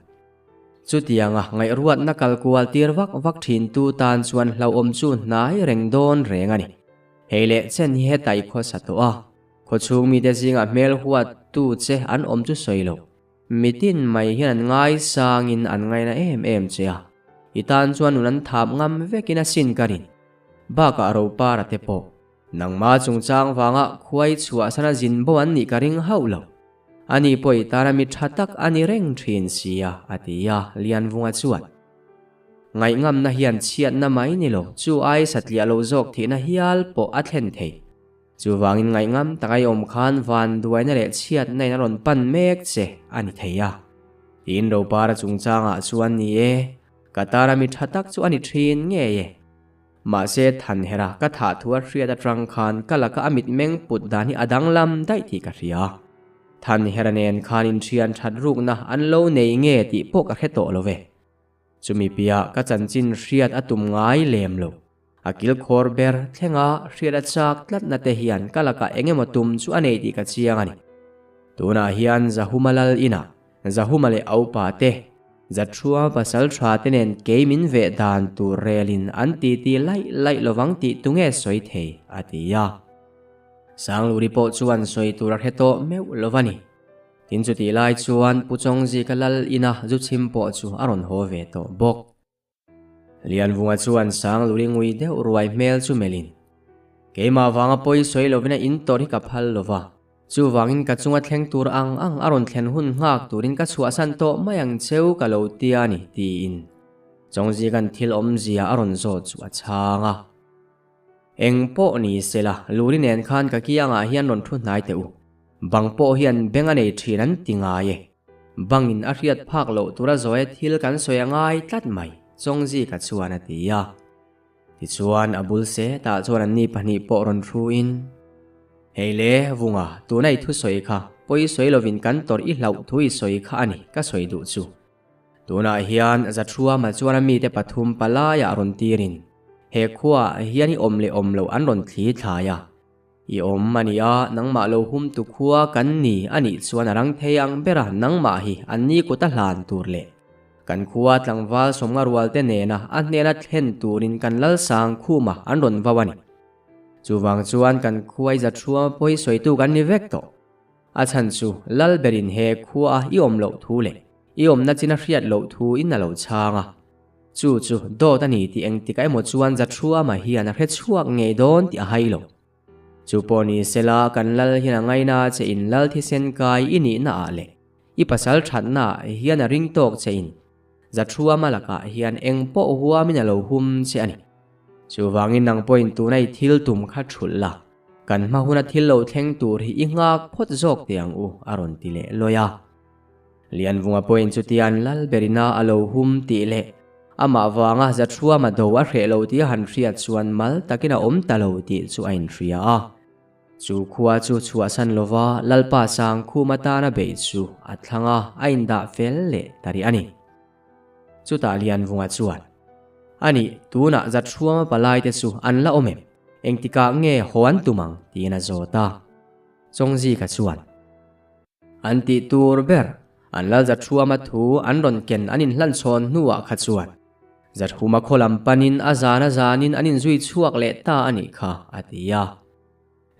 Chutianga ngaihruatna kal kual tir vak vak thintu tan chuan hlauhawm chu hnai reng dawn reng a ni. Hei leh chen hi heta i khawsa tawh a, khawchhung mite zingah hmel huat tu che an awm chu sawi lo. Mitin mai hian an ngaisangin an ngaina em em che a, i tan chuan nun an thap ngam vekin a sin ka rin. Bakah Ropara te pawh nangma chungchang vanga khuai chhuahsana zin bo an nih ka ring hauh lo. Ani pawh i tana mi tha tak a ni reng thin sia, a ti a, Lianvunga chuan. Ngaihngamna hian chhiatna mai ni lo, chu ai satliah lo zawk thihna hial pawh a thlen thei. Chuvangin ngaihngam taka i awm khan vanduaina leh chhiatna in a rawn pan mek che a ni thei a. Tiin Ropara chungchangah chuan ni e, ka tana mi tha tak chu a ni thin ngei e. Mahse Thanhera ka thah thu a hriat atang khan ka laka a mitmeng put dan hi a danglam daih tih ka hria. Thanhera nen khan inthian that rukna an lo nei nge tih pawh ka hre tawh lo ve. Chumi piah ka chanchin hriat a tum ngai lem lo. A kilkhawr ber thlenga hriat a chak tlatna te hian ka lakah eng emaw tum chu a nei tih ka chiang a ni. Tunah hian Zahuma lal inah Zahuma leh Aupa te Zathua pasal tha te nen kei min veh dan tur relin an titi laih laih lovang tih tunge sawi thei, a ti a. Sangluri pawh chuan sawi tur a hre tawh meuh lo va ni. Tin chutih lai chuan Pu Chawngzika lal ina zu chhim pawh chu a rawn haw ve tawh bawk. Lianvunga chuan Sangluri ngui deuh ruai hmel chu melhin, Keimah vanga pawi sawi lovin a in tawrh hi ka phal lo va, Chuvangin ka chunga thleng tur ang ang a rawn thlen hun nghak turin ka chhuahsan tawh mai ang cheu ka lo tia ni, tiin Chawngzika'n thil awmzia a rawn zawt chu a chhang a. Eng pawh ni sela, Luri nen khan ka kiangah hian rawn thu hnai teh u. Bang pawh hian beng a nei thin an ti ngai e. Bangin a hriat phak loh tura zawi thil kan sawi a ngai tlat mai, Chawngzika chuan a ti a. Tichuan a bul setah chuan anni pahnih pawh rawn hruin, Hei le, Vunga, tuna i thusawi kha pawi sawi lovin kan tawrh i hlauh thu i sawi kha a ni, ka sawi duh chu. Tunah hian Zathuama chuan a mite pathum palaiah rawn tirin, he khuaah hian i awm leh awm loh an rawn thli thlai a. I awm a ni a, nangmah lo hum tu khua kan ni a nih chuan a rang thei ang bera nangmah hi an ni kut a hlan tur leh kan khua tlangval sawmnga rual te nena a hnena thlen turin kan lalsang khuma an rawn vau a ni. Chuvang chuan kan khua i zathuama pawi sawitu kan ni vek tawh. A chhan chu lal berin he khua a i awm loh thu leh i awmna chin a hriat loh thu in a lo chhang a. Chu chu dawt a ni tih engtikah emaw chuan Zathuama hian a hre chhuak ngei dawn tih a hai lo. Chu pawh ni sela kan lal hian a ngaina che in lal thisen kai i nihna ah leh i pasal thatna ah hian a ring tawk che in Zathuama lakah hian eng pawh huamin a lo hum che a ni. Chuvangin nang pawhin tuna i thil tum kha thulh la, kan hma huna thil lo thleng tur hi i nghak phawt zawk teh ang u a rawn ti leh lawi a. Lianvunga pawhin chutian Lalberina a lo hum tih leh amah vanga Zathuama do a hreh lo tih a han hriat chuan mal takin a awm ta lo tih chu a inhria a. Chu khua chu chhuahsan lova Lalpa Sangkhum atana beih chu a thlang a, a indah fel leh ta rih a ni. Chutah Lianvunga chuan, Anih, tunah Zathuama palaite chu an la awm em? Engtikah nge haw an tum ang? tiin a zawt a. Chawngzika chuan. An tih tur ber, an lal Zathuama thu an rawn ken an inhlan chhawn hnuah kha chuan Zathuma khaw lam panin a zan a zanin an inzui chhuak leh ta a nih kha, a ti a.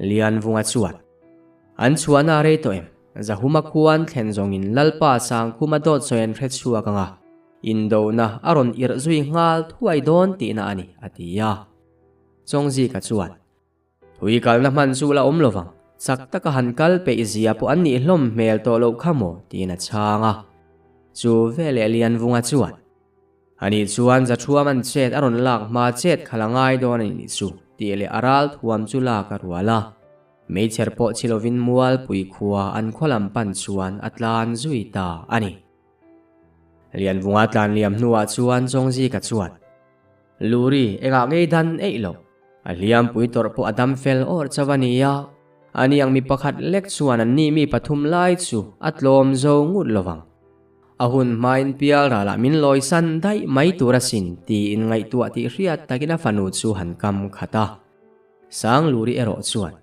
Lianvunga chuan, An chhuahna a rei tawh em? Zahuma khuan thlen zawngin Lalpa Sangkhuma dawt sawi an hre chhuak ang a. Indona a rawn irh zui nghal thuai dawn tihna a ni, a ti a. Chawngzika chuan, Thui kalna hman chu la awm lovang, chak taka han kal peih zia pawh an nih hlawm hmel tawh loh kha maw? tiin a chhang a. Chu veleh Lianvunga chuan, Anih chuan Zathuam an chet a rawn lak hma chet khalh a ngai dawn a nih chu, tih leh a ral thuam chu lak a rual a. Meichher pawh chi lovin Mualpui khua an khaw lam pan chuan a tlan zui ta a ni. Lianvunga tlan liam hnuah chuan Chawngzika chuan, Luri, engah ngei dan eih lo. A hliampui tawrh pawh a dam fel awrh chauh a nia. Ani ang mi pakhat lek chuan an nih mi pathum lai chu a tlawm zo ngut lo vang. A hun hmain pial ralah min lawisan daih mai tur asin tiin ngaihtuah tih hriat takin a fanu chu han kam khat a. Sangluri erawh chuan,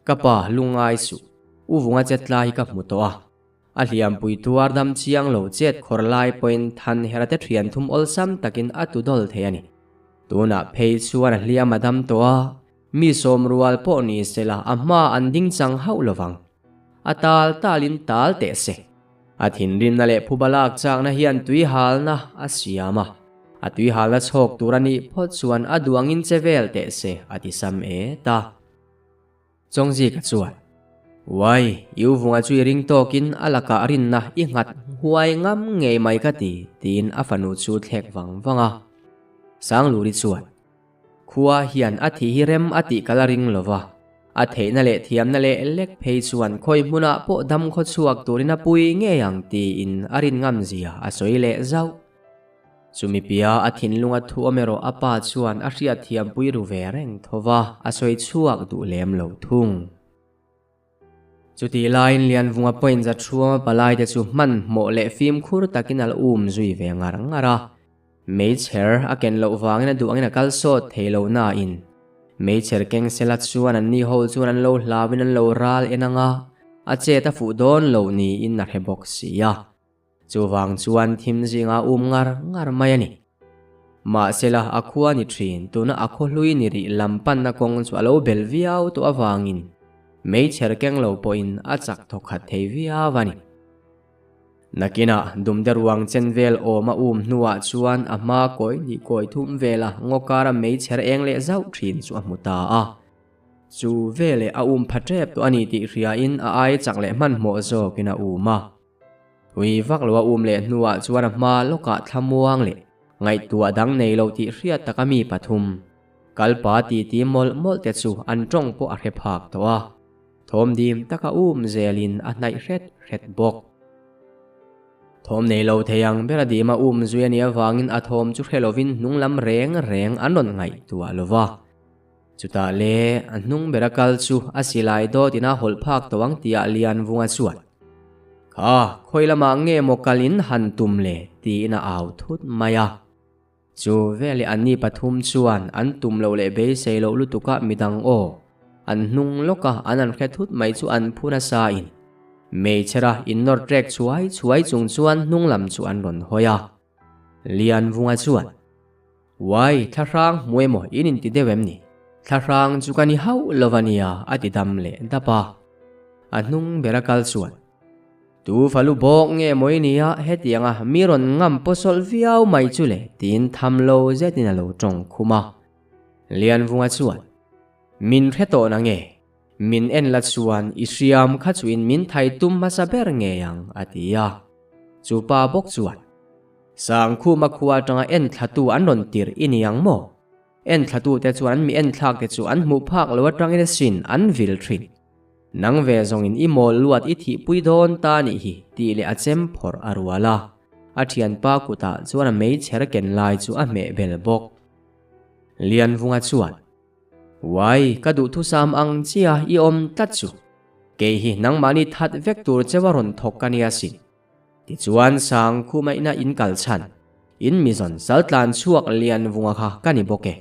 Ka pa, lungngai suh. U Vunga chetla hi ka hmu tawh a. A hliampui tuar dam chiang lo chet khawr lai pawhin than hera te thian thum awlsam takin a tu dawl thei a ni. Tunah phei chuan a hliam a dam tawh a, mi sawm rual pawh ni se la a hma an ding chang hauh lo vang. A tal talin tal teh se. A thinrimna leh phuba lak chakna hian tui halna a siam a, a tui halna chhawk tur a nih phawt chuan a duangin che vel teh se a ti sam et a. Chawngzika chuan, Uai, i uvunga chu i ring tawkin a lakah rinna i nghat huai ngam ngei mai ka ti, tiin a fanu chu thlek vang vang a. Sangluri chuan, Khua hian a thih hi rem a tih ka la ring lo va, a theihna leh thiamna leh lek phei chuan khawi hmunah pawh dam khaw chhuak turin a pui ngei ang tiin a rin ngam zia a sawi leh zauh. Chumi pia a thinlunga thu awm erawh a pa chuan a hriatthiampui ru ve reng tho va, a sawi chhuak duh lem lo thung. Chutih laiin Lianvunga pawhin Zathuama palaite chu hmanhmawh leh fimkhur takin a la um zui ve ngar ngar a. Meichher a ken loh vangin a duh angin a kal sawt thei lo nain meichher keng sela chuan anni ho chuan an lo hlauin an lo ral en ang a, a chet a fuh dawn lo niin a hre bawk si a. Chuvang chuan thim zinga um ngar ngar mai a ni. Mahsela a khua ni thin, tuna a khaw hlui ni rih lam panna kawng chu a lo bel viau tawh avangin meichher keng lo pawhin a chak thawk khat thei viau a ni. Nakinah dumde ruang chen vel awm a um hnuah chuan a hma kawi hnih kawi thum vela ngaw kara meichher eng leh zauh thin chu a hmu ta a. Chu veleh a um pha tep tawh a ni tih hriain a ai chak leh hmanhmawh zawkin a um a. Ui vak lo a um leh hnuah chuan a hma lawkah thlamuang leh ngaihtuah dang nei lo tih hriat taka mi pathum kalpa titi mawlh mawlh te chu an tawng pawh a hre phak tawh a, thawm dim taka um zelin a hnaih hret hret bawk. Thawm nei lo thei ang ber a dim a um zui a nih avangin a thawm chu hre lovin hnung lam reng reng an rawn ngaihtuah lo va. Chutah le a hnung bera kal chu a silai dawt ina hawlh phak tawh ang tihah Lianvunga chuan, Kha, khawi lamah nge maw kal in han tum le? tiin a au thut mai a. Chu veleh anni pathum chuan an tum loh leh beisei loh lutukah midang aw, an hnung lawka an an hre thut mai chu an phu nasa in meichhera innawr trek chhuai chhuai chung chuan hnung lam chu an rawn hawi a. Lianvunga chuan, Uai, thlahrang hmu emaw in inti deuh em ni? Thlahrang chu ka ni hauh lo a nia, a ti dam leh dap a. A hnung bera kal chuan, Tu falu bawk nge maw i nia, hetianga mi rawn ngam pawsawlh viau mai chu le, tiin tham lo zetin a lo tawng khum a. Lianvunga chuan, Min hre tawh na nge? Min en la chuan i hriam kha chuin min thai tum hmasa ber ngei ang, a ti a. Chu pa bawk chuan, Sangkhuma khua atanga en thlatu an rawn tirh i ni ang maw? En thlatute chuan an mi en thlakte chu an hmuh phak lo atangin asin an vil thin. Nang ve zawngin i mawl luat i thihpui dawn ta nih hi, tih leh a chem phawrh a rual a. A thianpa kutah chuan a meichher ken lai chu a hmeh bel bawk. Lianvunga chuan, Uai, ka duhthusam ang chia i awm tlat chu. Kei hi nangmahni that vek tur cheu a rawn thawk ka nia sin. Tichuan Sangkhumaihna in kal chhan, in mizawn sal tlan chhuak lian vunga kha ka ni bawk e.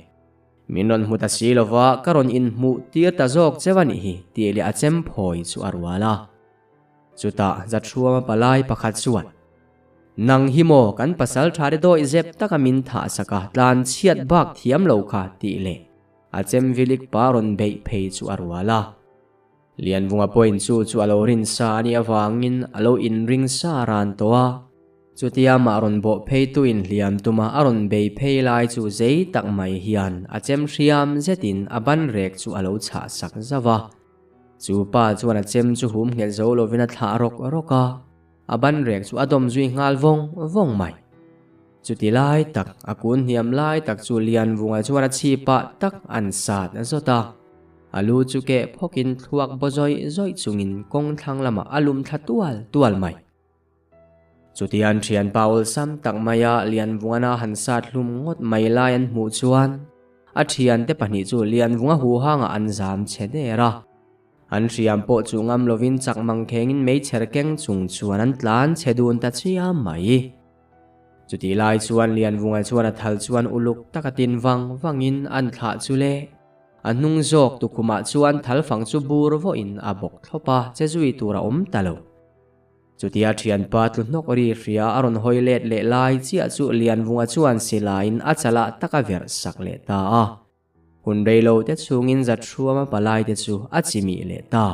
Min rawn hmu ta si lova ka rawn inhmuh tir ta zawk cheu a nih hi tih leh a chem phawi chu a rual a. Chutah Zathruama palai pakhat chuan, Nang hi maw kan pasal tha te dawih zep taka min thah sak a tlan chhiat bak thiam lo kha tih leh a chem vilik pa rawn beih phei chu a rual a. Lianvunga pawhin chu chu a lo rin sa a nih avangin a lo inring sa ran tawh a. Chutia mah rawn bawh phei tu inhliam tuma a rawn bei phei lai chu zei tak mai hian a chem hriam zetin a ban rek chu a lo chhah sak zauh a. Chu pa chuan a chem chu hum nghet zo lovin a thlah rawk rawk a, a ban rek chu a dawm zui nghal vawng vawng mai. Chuti lai tak, a kun hniam lai tak chu Lianvunga chuan a chhipah tak an sat zawt a. A lu chu keh phawkin thluak baw zawih zawih chungin kawng thlang lamah a lum thla tual tual mai. Chutian thianpa awlsam tak maia Lianvungana han sat hlum ngawt mai lai an hmuh chuan a thiante pahnih chu Lianvunga huhangah an zam che der a. An hriam pawh chu ngam lovin chak mangkhengin meichher keng chung chuan an tlan chhe dun ta chiam mai. Chutih lai chuan Lianvunga chuan a thal chuan uluk taka tin vang vangin an thlah chu le. A hnung zawk tukhumah chuan thal fang chu bur vawhin a bawk thlawp a, che zui tur a awm ta lo. Chutia thianpa tlu hnawk ri hria a rawn hawi let leh lai chiah chu Lianvunga chuan silaiin a chalah tak a verh sak leh ta a. Hun reilo te chhungin Zathruama palai te chu a chimih leh ta.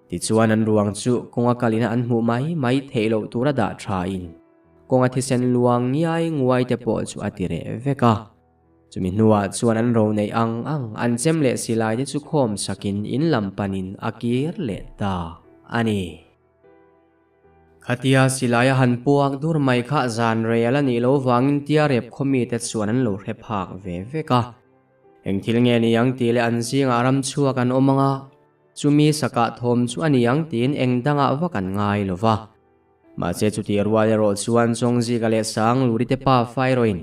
Tichuan an ruang chu kawnga kalina an hmuh mai mai theih loh tura dah thain kawnga thisen luang ngiai nguai te pawh chu a ti reh vek a. Chumi hnuah chuan an ro neih ang ang an chem leh silai te chu khawm sakin in lam panin a kir leh ta a ni. Khatia silai a han puak dur mai kha zan rei a la nih loh vangin tia rep khaw mite chuan an lo hre phak ve vek a. Eng thil nge ni ang tih leh an zingah ram chhuak an awm ang a, chumi sakah thawm chu a ni ang tiin eng dangah vak an ngai lo va. Mahse chutih rual erawh chuan Chawngzika leh Sangluri te pa Fairawin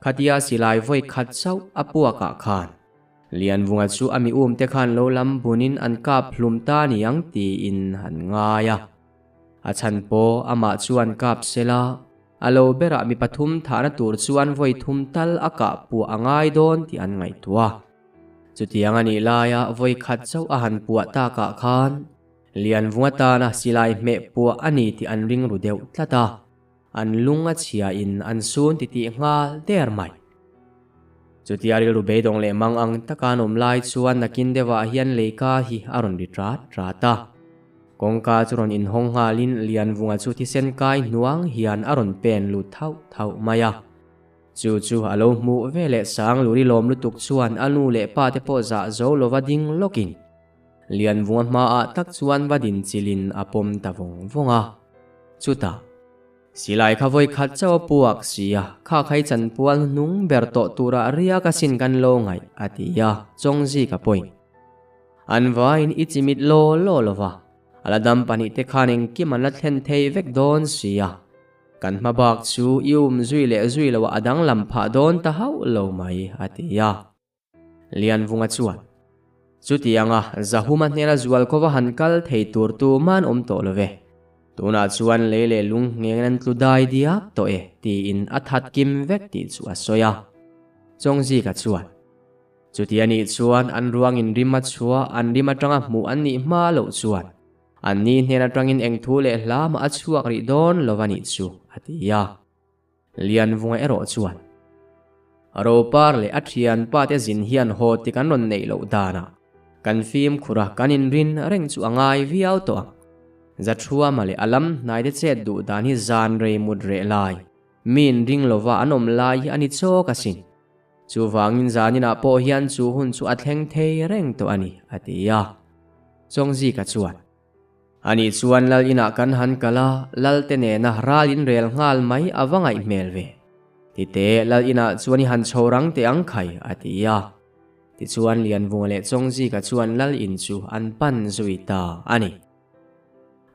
Khatia silai vawi khat chauh a puakah khan Lianvunga chu a mi um te khan lo lam bunin an kap hlum ta niang tiin an ngai a. A chhan pawh amah chuan kap sela, a lo berah mi pathum thahna tur chuan vawi thum tal a kah puah a ngai dawn tih an ngaihtuah. Chutiang a nih laia vawi khat chauh a han puah takah khan Lianvunga tana silai hmeh puah a ni tih an ring ru deuh tlat a. An lung a chhia in an sun titih nghal der mai. Chutia rilru beidawng leh mang ang taka an awm lai chuan nakin deuhah hian leika hi a rawn ri rat rat a. Kawngka chu rawn inhawng nghalin Lianvunga chu thisen kai hnuang hian a rawn pen lut thauh thauh mai a. Chu chu a lo hmuh ve leh Sangluri lawm lutuk chuan a nu leh pa te pawh zah zo lova ding lawkin Lianvunga hmaah tak chuan va din chilhin a pawm ta vawng vawng a. Chutah, Silai kha vawi khat chauh a puak si a, kha khai chanpual hnung ber tawh turah riak asin kan lo ngaih, a ti a, Chawngzika pawhin. An vaiin i chimit law law lo va, a la dam pahnihte khan engkim an la thlen thei vek dawn si a, kan hma bak chu i um zui leh zui loah a danglam phah dawn ta hauh lo mai, a ti a. Lianvunga chuan, Chutianga Zahuma hnena zual kawva han kal thei tur tuman awm tawh lo ve. Tunah chuan lei leh lung nghengin an tlu dai diak tawh e, tiin a that kim vek tih chu a sawi a. Chawngzika chuan, Chuti a nih chuan an ruangin rim a chhuah, an rim atanga hmuh an nih hma loh chuan anni hnen atangin eng thu leh hla mah a chhuak rih dawn lo a nih chu, a ti a. Lianvunga erawh chuan, Ropar leh a thianpa te zin hian haw tik an rawn neih loh danah kan fimkhur a, kan inrin reng chu a ngai viau tawh ang. Zathuama leh a lam hnai te chet duh dan hi zan rei mut reh lai, mi inring lova an awm lai hi a ni chawk asin. Chuvangin zaninah pawh hian chu hun chu a thleng thei reng tawh a ni, a ti a. Chawngzika chuan. Ani chuan lal inah kan han kal a, lal te nena ral in rel nghal mai a va ngaih hmel ve. Tite, lal inah chuan i han chho rang teh ang khai, a ti a. Tichuan Lianvunga leh Chawngzika chuan lal in chu an pan zui ta a ni.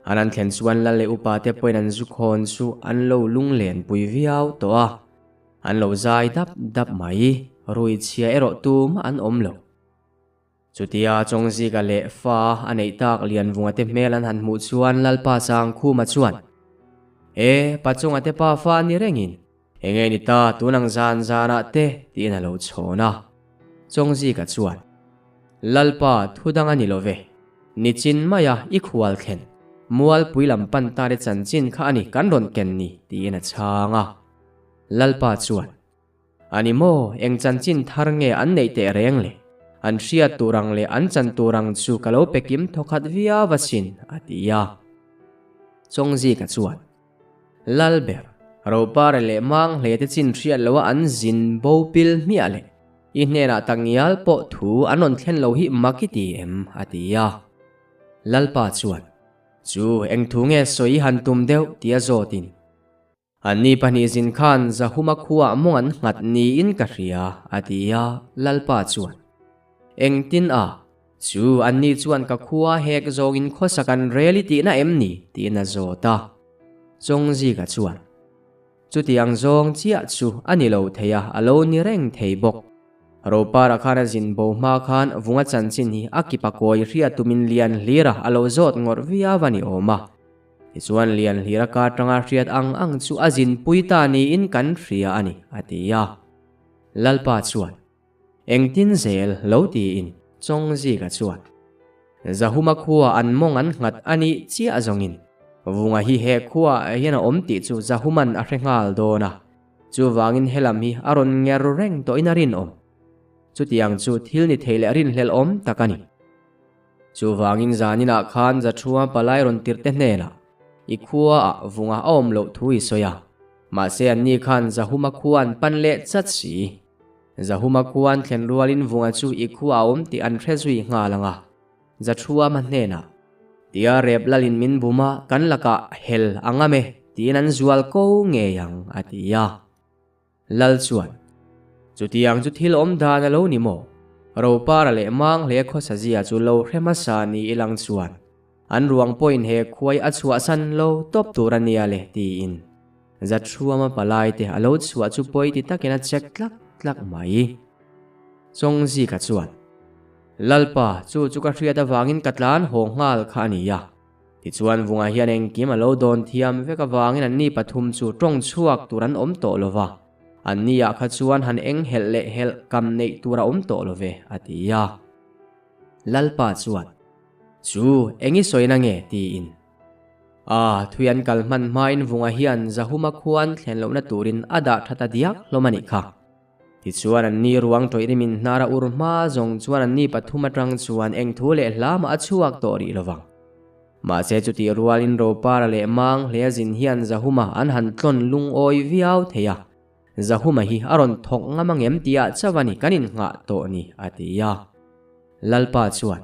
An han thlen chuan lal leh upa te pawhin an zu khawn chu an lo lunglen pui viau tawh a, an lo zai dap dap mai, rui chhia erawh tumah an awm lo. Chutia Chawngzika leh fa a neih tak Lianvunga te hmel an han hmuh chuan Lalpa Sangkhuma chuan, E, Pachunga te pa fa ni rengin, enge ni ta tun ang zan zanah te tiin a lo chhawn a. Chawngzika chuan, Lalpa thu dang a ni lo ve, nichin maia i khual thlen, Mualpui lam pan ta te chanchin kha a ni kan rawn ken ni tiin a chhang a. Lalpa chuan, A ni maw, eng chanchin thar nge an neih teh reng le? An hriat tur ang leh an chan tur ang chu ka lo pe kim thawkhat viau asin, a ti a. Chawngzika chuan, Lalber, Ropara leh Manghle te chin hriat loha an zin bo pil hmiah leh i hnenah takngial pawh thu an rawn thlen lo hi mak i ti em? a ti a. Lalpa chuan, Chu eng thu nge sawi i han tum deuh? tia zawtin. Anni pahnih zin khan Zahuma khuaah mawng an nghat niin ka hria, a ti a, Lalpa chuan, Engtin a? Chu anni chuan ka khua hek zawngin khawsak an rel i tihna em ni? tiin a zawt a. Chawngzika chuan, Chutiang zawng chiah chu a ni lo thei a, a lo ni reng thei bawk. Ropara khan a zin bo hma khan Vunga chanchin hi a kipa kawi hriat tumin lian hlira a lo zawt ngawrh viau a ni awm a. Tichuan Lianhlira ka atanga hriat ang ang chu a zinpui ta niin kan hria a ni, a ti a. Lalpa chuan, Engtin zel lo tiin Chawngzika chuan, Zahuma khua an mawng an nghat a nih chiah zawngin Vunga hi he khuaah hian a awm tih chu Zahuman a hre nghal dawn a, chuvangin helam hi a rawn nger reng tawhin a rinawm. Chutiang chu thil ni thei leh rinhlelh awm tak a ni. Chuvangin zaninah khan Zathua palai rawn tirhte hnenah i khuaah vunga a awm loh thu i sawi a, mahse anni khan Zahuma khua an pan leh chat si. Zahuma khua an thlen rualin vunga chu i khua a awm tih an hre zui nghal ang a, Zathua ma hnenah, Tia rep lalin min bum a, kan lakah hel a ngam e, tiin an zual ko ngei ang, a ti a. Lal chuan, Chutiang chu thil awm dan a lo ni maw? Ropara leh Manghle khawsazia chu lo hre hmasa ni ilang chuan, an ruang pawhin he khuai a chhuahsan lo tawp tur a nia le, tiin Zathruama palaite a lo chhuah chu pawi ti takin a check tlak tlak mai. Chawngzika chuan, Lalpa, chu chu ka hriat avangin ka tlan haw nghal kha a nia. Tichuan Vunga hian engkim a lo dawn thiam vek avangin anni pathum chu tawng chhuak tur an awm tawh lo va, anni ah kha chuan han eng helh leh helh kam neih tur a awm tawh lo ve, a ti a. Lalpa chuan, Chu, eng i sawina nge? tiin. A, thui an kal hman hmain Vunga hian Zahuma khuan thlen lohna turin a dah tha ta diak hlawm a nih kha. Tichuan anni ruang tawih rimin hnar a ur hma zawng chuan anni pathum atang chuan eng thu leh hla mah a chhuak tawh rih lovang. Mahse chutih rualin Ropara leh Mang hlea zin hian Zahuma an han tlawn lungawi viau thei a, Zahuma hi a rawn thawk ngam angem tihah chauh a ni kan innghah tawh ni, a ti a. Lalpa chuan,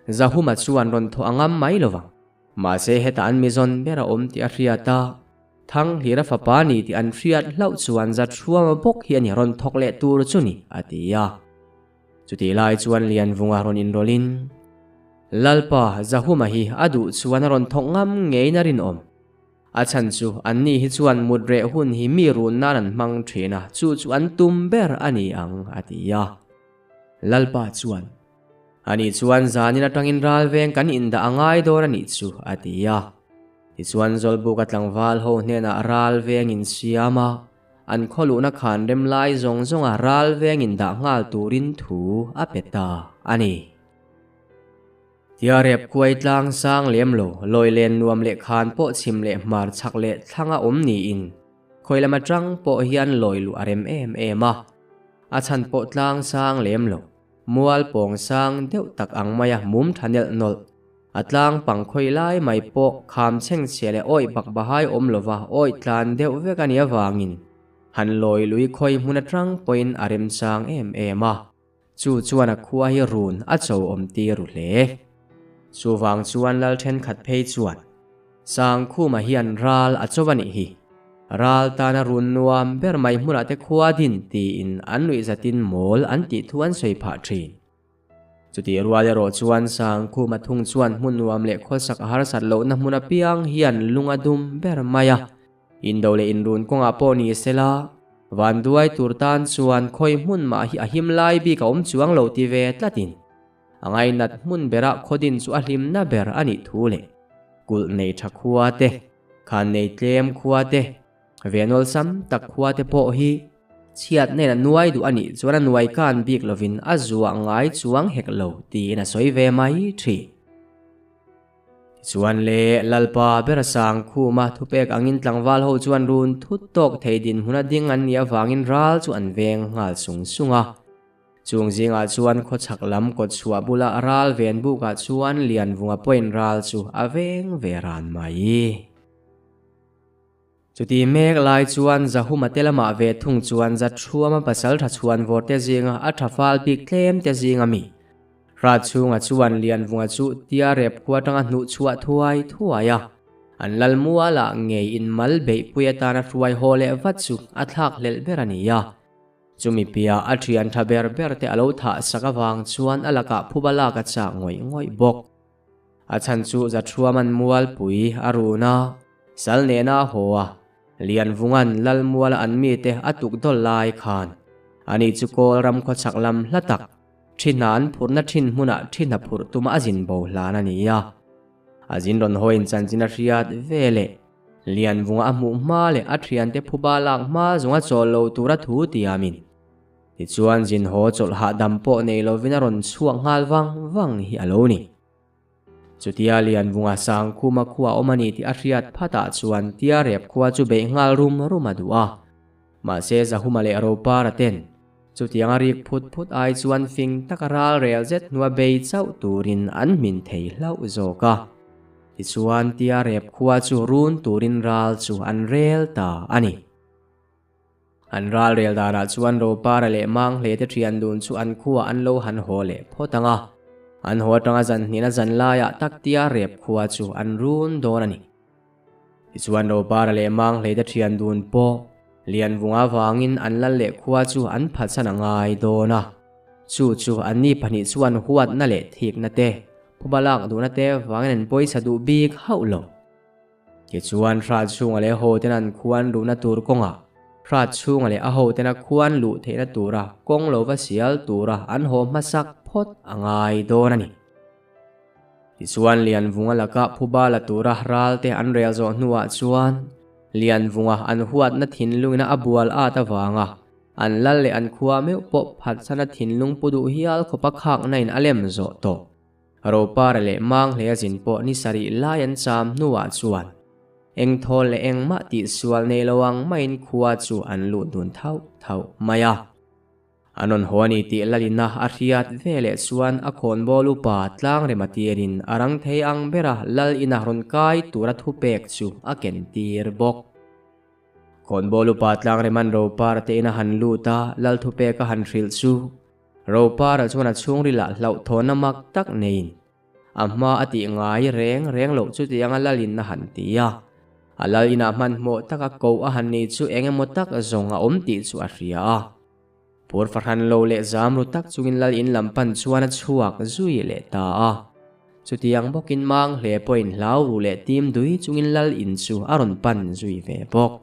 Zahuma chuan rawn thawh a ngam mai lovang. Mahse hetah an mizawn ber a awm tih a hriat a, Thanghlira fapa ni tih an hriat hlauh chuan Zathruama bawk hi a ni rawn thawk leh tur chu ni, a ti a. Chutih lai chuan Lianvunga rawn inrawlhin, Lalpa, Zahuma hi a duh chuan a rawn thawk ngam ngeiin a rinawm. A chhan chu anni hi chuan mut reh hun hi mi run nan an hmang thin a, chu chu an tum ber a ni ang, a ti a. Lalpa chuan, Ani chuan zanin atangin ral veng kan indah a ngai dawn a nih chu, a ti a. Tichuan Zawlbuka tlangval ho hnenah ral veng in siam a, an khawluhna khan rem lai zawng zawnga ral veng indah nghal turin thu a pe ta a ni. Tia rep kuai tlang sang lem lo, lawi len nuam leh khan pawh chhim leh hmar chhak leh thlanga awm niin khawi lam atang pawh hian lawi luh a rem em em a, a chhan pawh tlang sang lem lo. Mual pawng sang deuh tak ang maia mum tha nelh nawlh. A tlang pang khawi lai mai pawh kham chheng chhia leh awih bak bahai awm lova awih tlan deuh vek a nih avangin han lawi lui khawi hmun atang pawhin a remchang em em a, chu chuan a khua hi run a cho awm tir ru hle. Chuvang chuan lal thenkhat phei chuan Sangkhuma hian ral a cho a nih hi. Ral tana run nuam ber mai hmunah te khua din tiin an nuih zatin mawl an tih thu an sawi phah thin. Chutih rual erawh chuan Sangkhuma thung chuan hmun nuam leh khawsak a harsat lohna hmun apiang hian lung a dum ber mai a. Indo leh inrun kawngah pawh ni sela, vanduai tur tan chuan khawi hmun mah hi a him lai bik a awm chuang lo ti ve tlatin. A ngainat hmun berah khawdin chu a hlimna ber a nih thu leh kulh nei tha khua te, khan nei tlem khua te, venawlsam tak khua te pawh hi chhiat nen a nuai duh a nih chuan a nuai kan bik lovin a zuah ngai chuang hek lo tiin a sawi ve mai thin. Tichuan le, Lalpa ber a sang khum a, thupek angin tlangval ho chuan run thut tawk thei dinhmun a ding an nih avangin ral chu an veng nghal sung sung a. Chung zingah chuan khawchhak lam kawtchhuah bula ral ven bukah chuan Lianvunga pawhin ral chu a veng ve ran mai. Chuti mek lai chuan Zahuma te lamah ve thung chuan Zathuama pasaltha chhuanvawr te zinga a tha fal bik tlem te zinga mi Hratchhunga chuan Lianvunga chu tia rep khua atanga hnuh chhuah thuai thuai a, an Lalmualah ngei in mal beihpui atana hruai haw leh vat chu a thlak hlelh ber a ni a. Chumi piah a thian tha ber ber te a lo thah sak avang chuan a lakah phuba lak a chak ngawih ngawih bawk. A chhan chu Zathuaman mualpui a run a, sal nena a haw a, Lianvunga'n Lalmuala an mite a tuk dawl lai khan ani chu Kawl ram khawchhak lam hla tak thi hna an phurhna thin hmunah thi hna phurh tuma a zin bo hlan a ni a. A zin rawn hawiin chanchin a hriat ve leh Lianvunga a hmuh hma leh a thiante phuba lak hma zunga chawl lo tura thu tiamin tichuan zin haw chawlh hahdam pawh nei lovin a rawn chhuak nghal vang vang hi a lo ni. Chutia Lianvunga Sangkhuma khua awm a ni tih a hriat phatah chuan Tiarep khua chu beih nghal rum rum a duh a. Mahse Zahuma leh Ropara ten chutianga rik phut phut ai chuan fing taka ral rel zet hnua bei chauh turin an hmin thei hlauh zawk a. Tichuan Tiarep khua chu run turin ral chu an rel ta a ni. An ral rel danah chuan Ropara leh Manghle te thian dun chu an khuaah an lo han haw leh phawt ang a. An haw atanga zan hnihna zan laiah tak tia rep khua chu an run dawn a ni. Tichuan Ropara leh Manghle te thian dun pawh Lianvunga vangin an lal leh khua chu an phatsan a ngai dawn a. Chu chu anni pahnih chuan huatna leh thikna te, phuba lak duhna te vangin an pawisa duh bik hauh lo. Tichuan hrat chhunga leh hoten an khuan luhna tur kawngah hrat chhunga leh a hoten a khuan luh theihna tura kawng lo va sial tura an haw hmasak phawt a ngai dawn a ni. Tichuan Lianvunga laka phuba la tura ralte an rel zawh hnuah chuan Lianvunga an huatna thinlungina a bual at avanga an lal leh an khua meuh pawh phatchana thinlung pu duh hial khawpa khakna in a lem zawh tawh. Ropara leh Manghlea zin pawh ni sarih lai an cham hnuah chuan eng thawl leh engmah tihsual nei lo ang maiin khua chu an luh dun thauh thauh mai a. An rawn haw a ni tih Lalina a hriat ve leh chuan a khawnbawl upa tlang rema tirin a rang thei ang bera Lal ina rawn kai tura thupek chu a ken tir bawk. Khawnbawl upa tlang reman Ropara te ina han lut a, Lal thupek a han hrilh chu Ropara chuan a chhungrilah hlauhthawnna mak tak neiin a hma a tih ngai reng reng loh chutianga lalin a han ti a. A lal inah hmanhmawh taka koh a han nih chu eng emaw tak zawng a awm tih chu a hria a. Phur fahran lo leh zam ru tak chungin lal in lam pan chuan a chhuak zui leh ta a. Chutiang bawkin mang hle pawhin hlau ru leh tim dui chungin lal in chu a rawn pan zui ve bawk.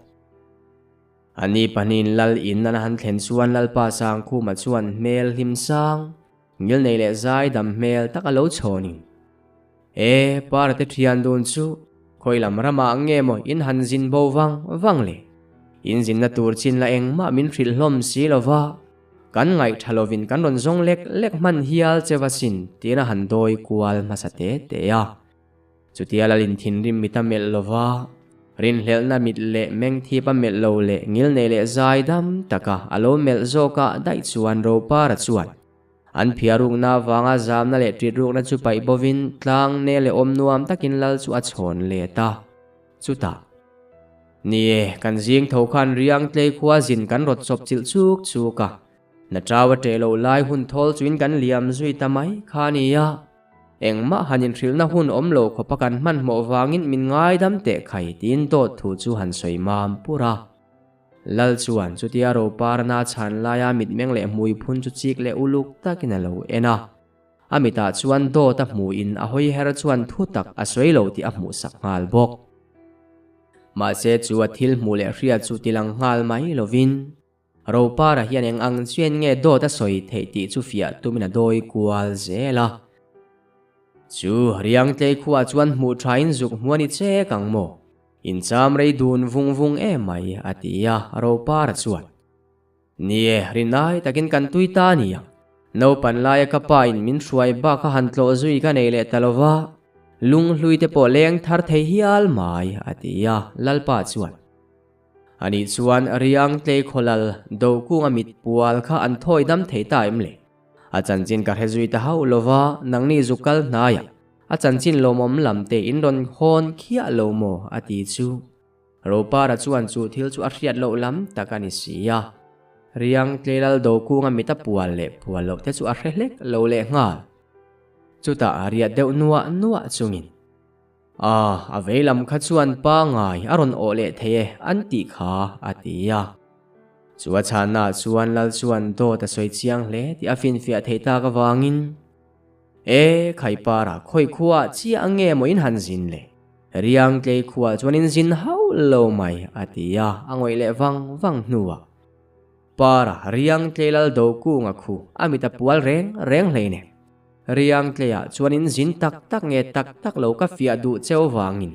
A ni pahnihin lal in an han thlen chuan Lalpa Sangkhuma chuan hmel hlim sang, ngilnei leh zai dam hmel tak a lo chhawnin, E, Para te thian dun chu khawi lam ramah nge maw in han zin bo vang vang le? In zinna tur chin la engmah min hrilh hlawm si lo va, kan ngaihtha lovin kan rawn zawng lek lek hman hial che va sin tiin a han dawi kual hmasa te te a. Chutia Lalin thinrim mit a melh lo va, rinhlelhna mit leh mengthip a melh lo leh ngilnei leh zai dam taka a lo melh zawkah daih chuan Ropara chuan an phiarukna avanga zamna leh ṭitrukna chu paih bovin tlang ne leh awm nuam takin Lal chu a chhawn let a. Chutah, Ni e, kan zing tho khan riang tlei khua zin kan rawt chawp chilh chuk chuk a, na ṭau a ṭeh loh lai hun thawl chuin kan liam zui ta mai kha a ni a. Engmah han inhrilhna hun awm lo khawpa kan hmanhmawh vangin min ngaidam teh khai tiin dawt thu chu han sawi mam pur a. Lal chuan chutia Roparana chhan laia mitmeng leh hmui phun chu chik leh uluk takin a lo en a. A mitah chuan dawt a hmuhin a hawi her chuan thu tak a sawi lo tih a hmuhsak nghal bawk. Mahse chu a thil hmuh leh hriat chu tilang nghal mai lovin Ropara hian eng ang chian nge dawt a sawi theih tih chu fiah tumin a dawi kual zel a. Chu Riangtlei khuaah chuan hmuh thain zuk hmu a ni chek ang maw? Incham rei dun vung vung em mai, a ti a, Ropara chuan. Ni e, rinai takin kan tui ta a ni ang. Naupan laia ka pa in min hruai bak a han tlawh zui ka nei leh ta lo va, lunghlui te pawh leng thar thei hial mai, a ti a, Lalpa chuan. Anih chuan Riang Tleikhawlal Dokunga mit pual kha an thawi dam thei ta em le? A chanchin ka hre zui ta hauh lo va, nangni zu kal hnaiah a chanchin lawmawm lam te in rawn hawn khiah lo maw? a ti chu. Ropara chuan chu thil chu a hriat loh lam tak a ni si a. Riang Tleilal Dokunga mit a pual leh pual loh te chu a hre hlek lo leh nghal. Chutah a riat deuh nuah nuah chungin, A, a vei lam kha chuan pangai a rawn awh leh thei e an tih kha a ti a. Chu a chhannaah chuan Lal chuan dawt a sawi chiang hle tih a finfiah theih tak avangin, E, Khaipara khawi khuaah chiah nge maw in han zin le? Riangtlei khuaah chuan in zin hauh lo mai a ti a, a ngawih leh vang vang hnuah Para Riangtlei Lal Dokunga khu a mit a pual reng reng hleinem. Riangtleiah chuan in zin tak tak nge tak tak lo ka fiah duh cheu vangin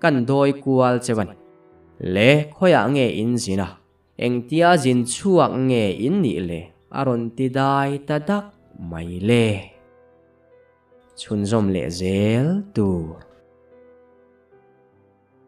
kan dawi kual cheu a ni. Le khawiah nge in zin a, engtia zin chhuak nge in nih le a rawn ti dai ta dak mai le. Chhunzawm leh zel tur.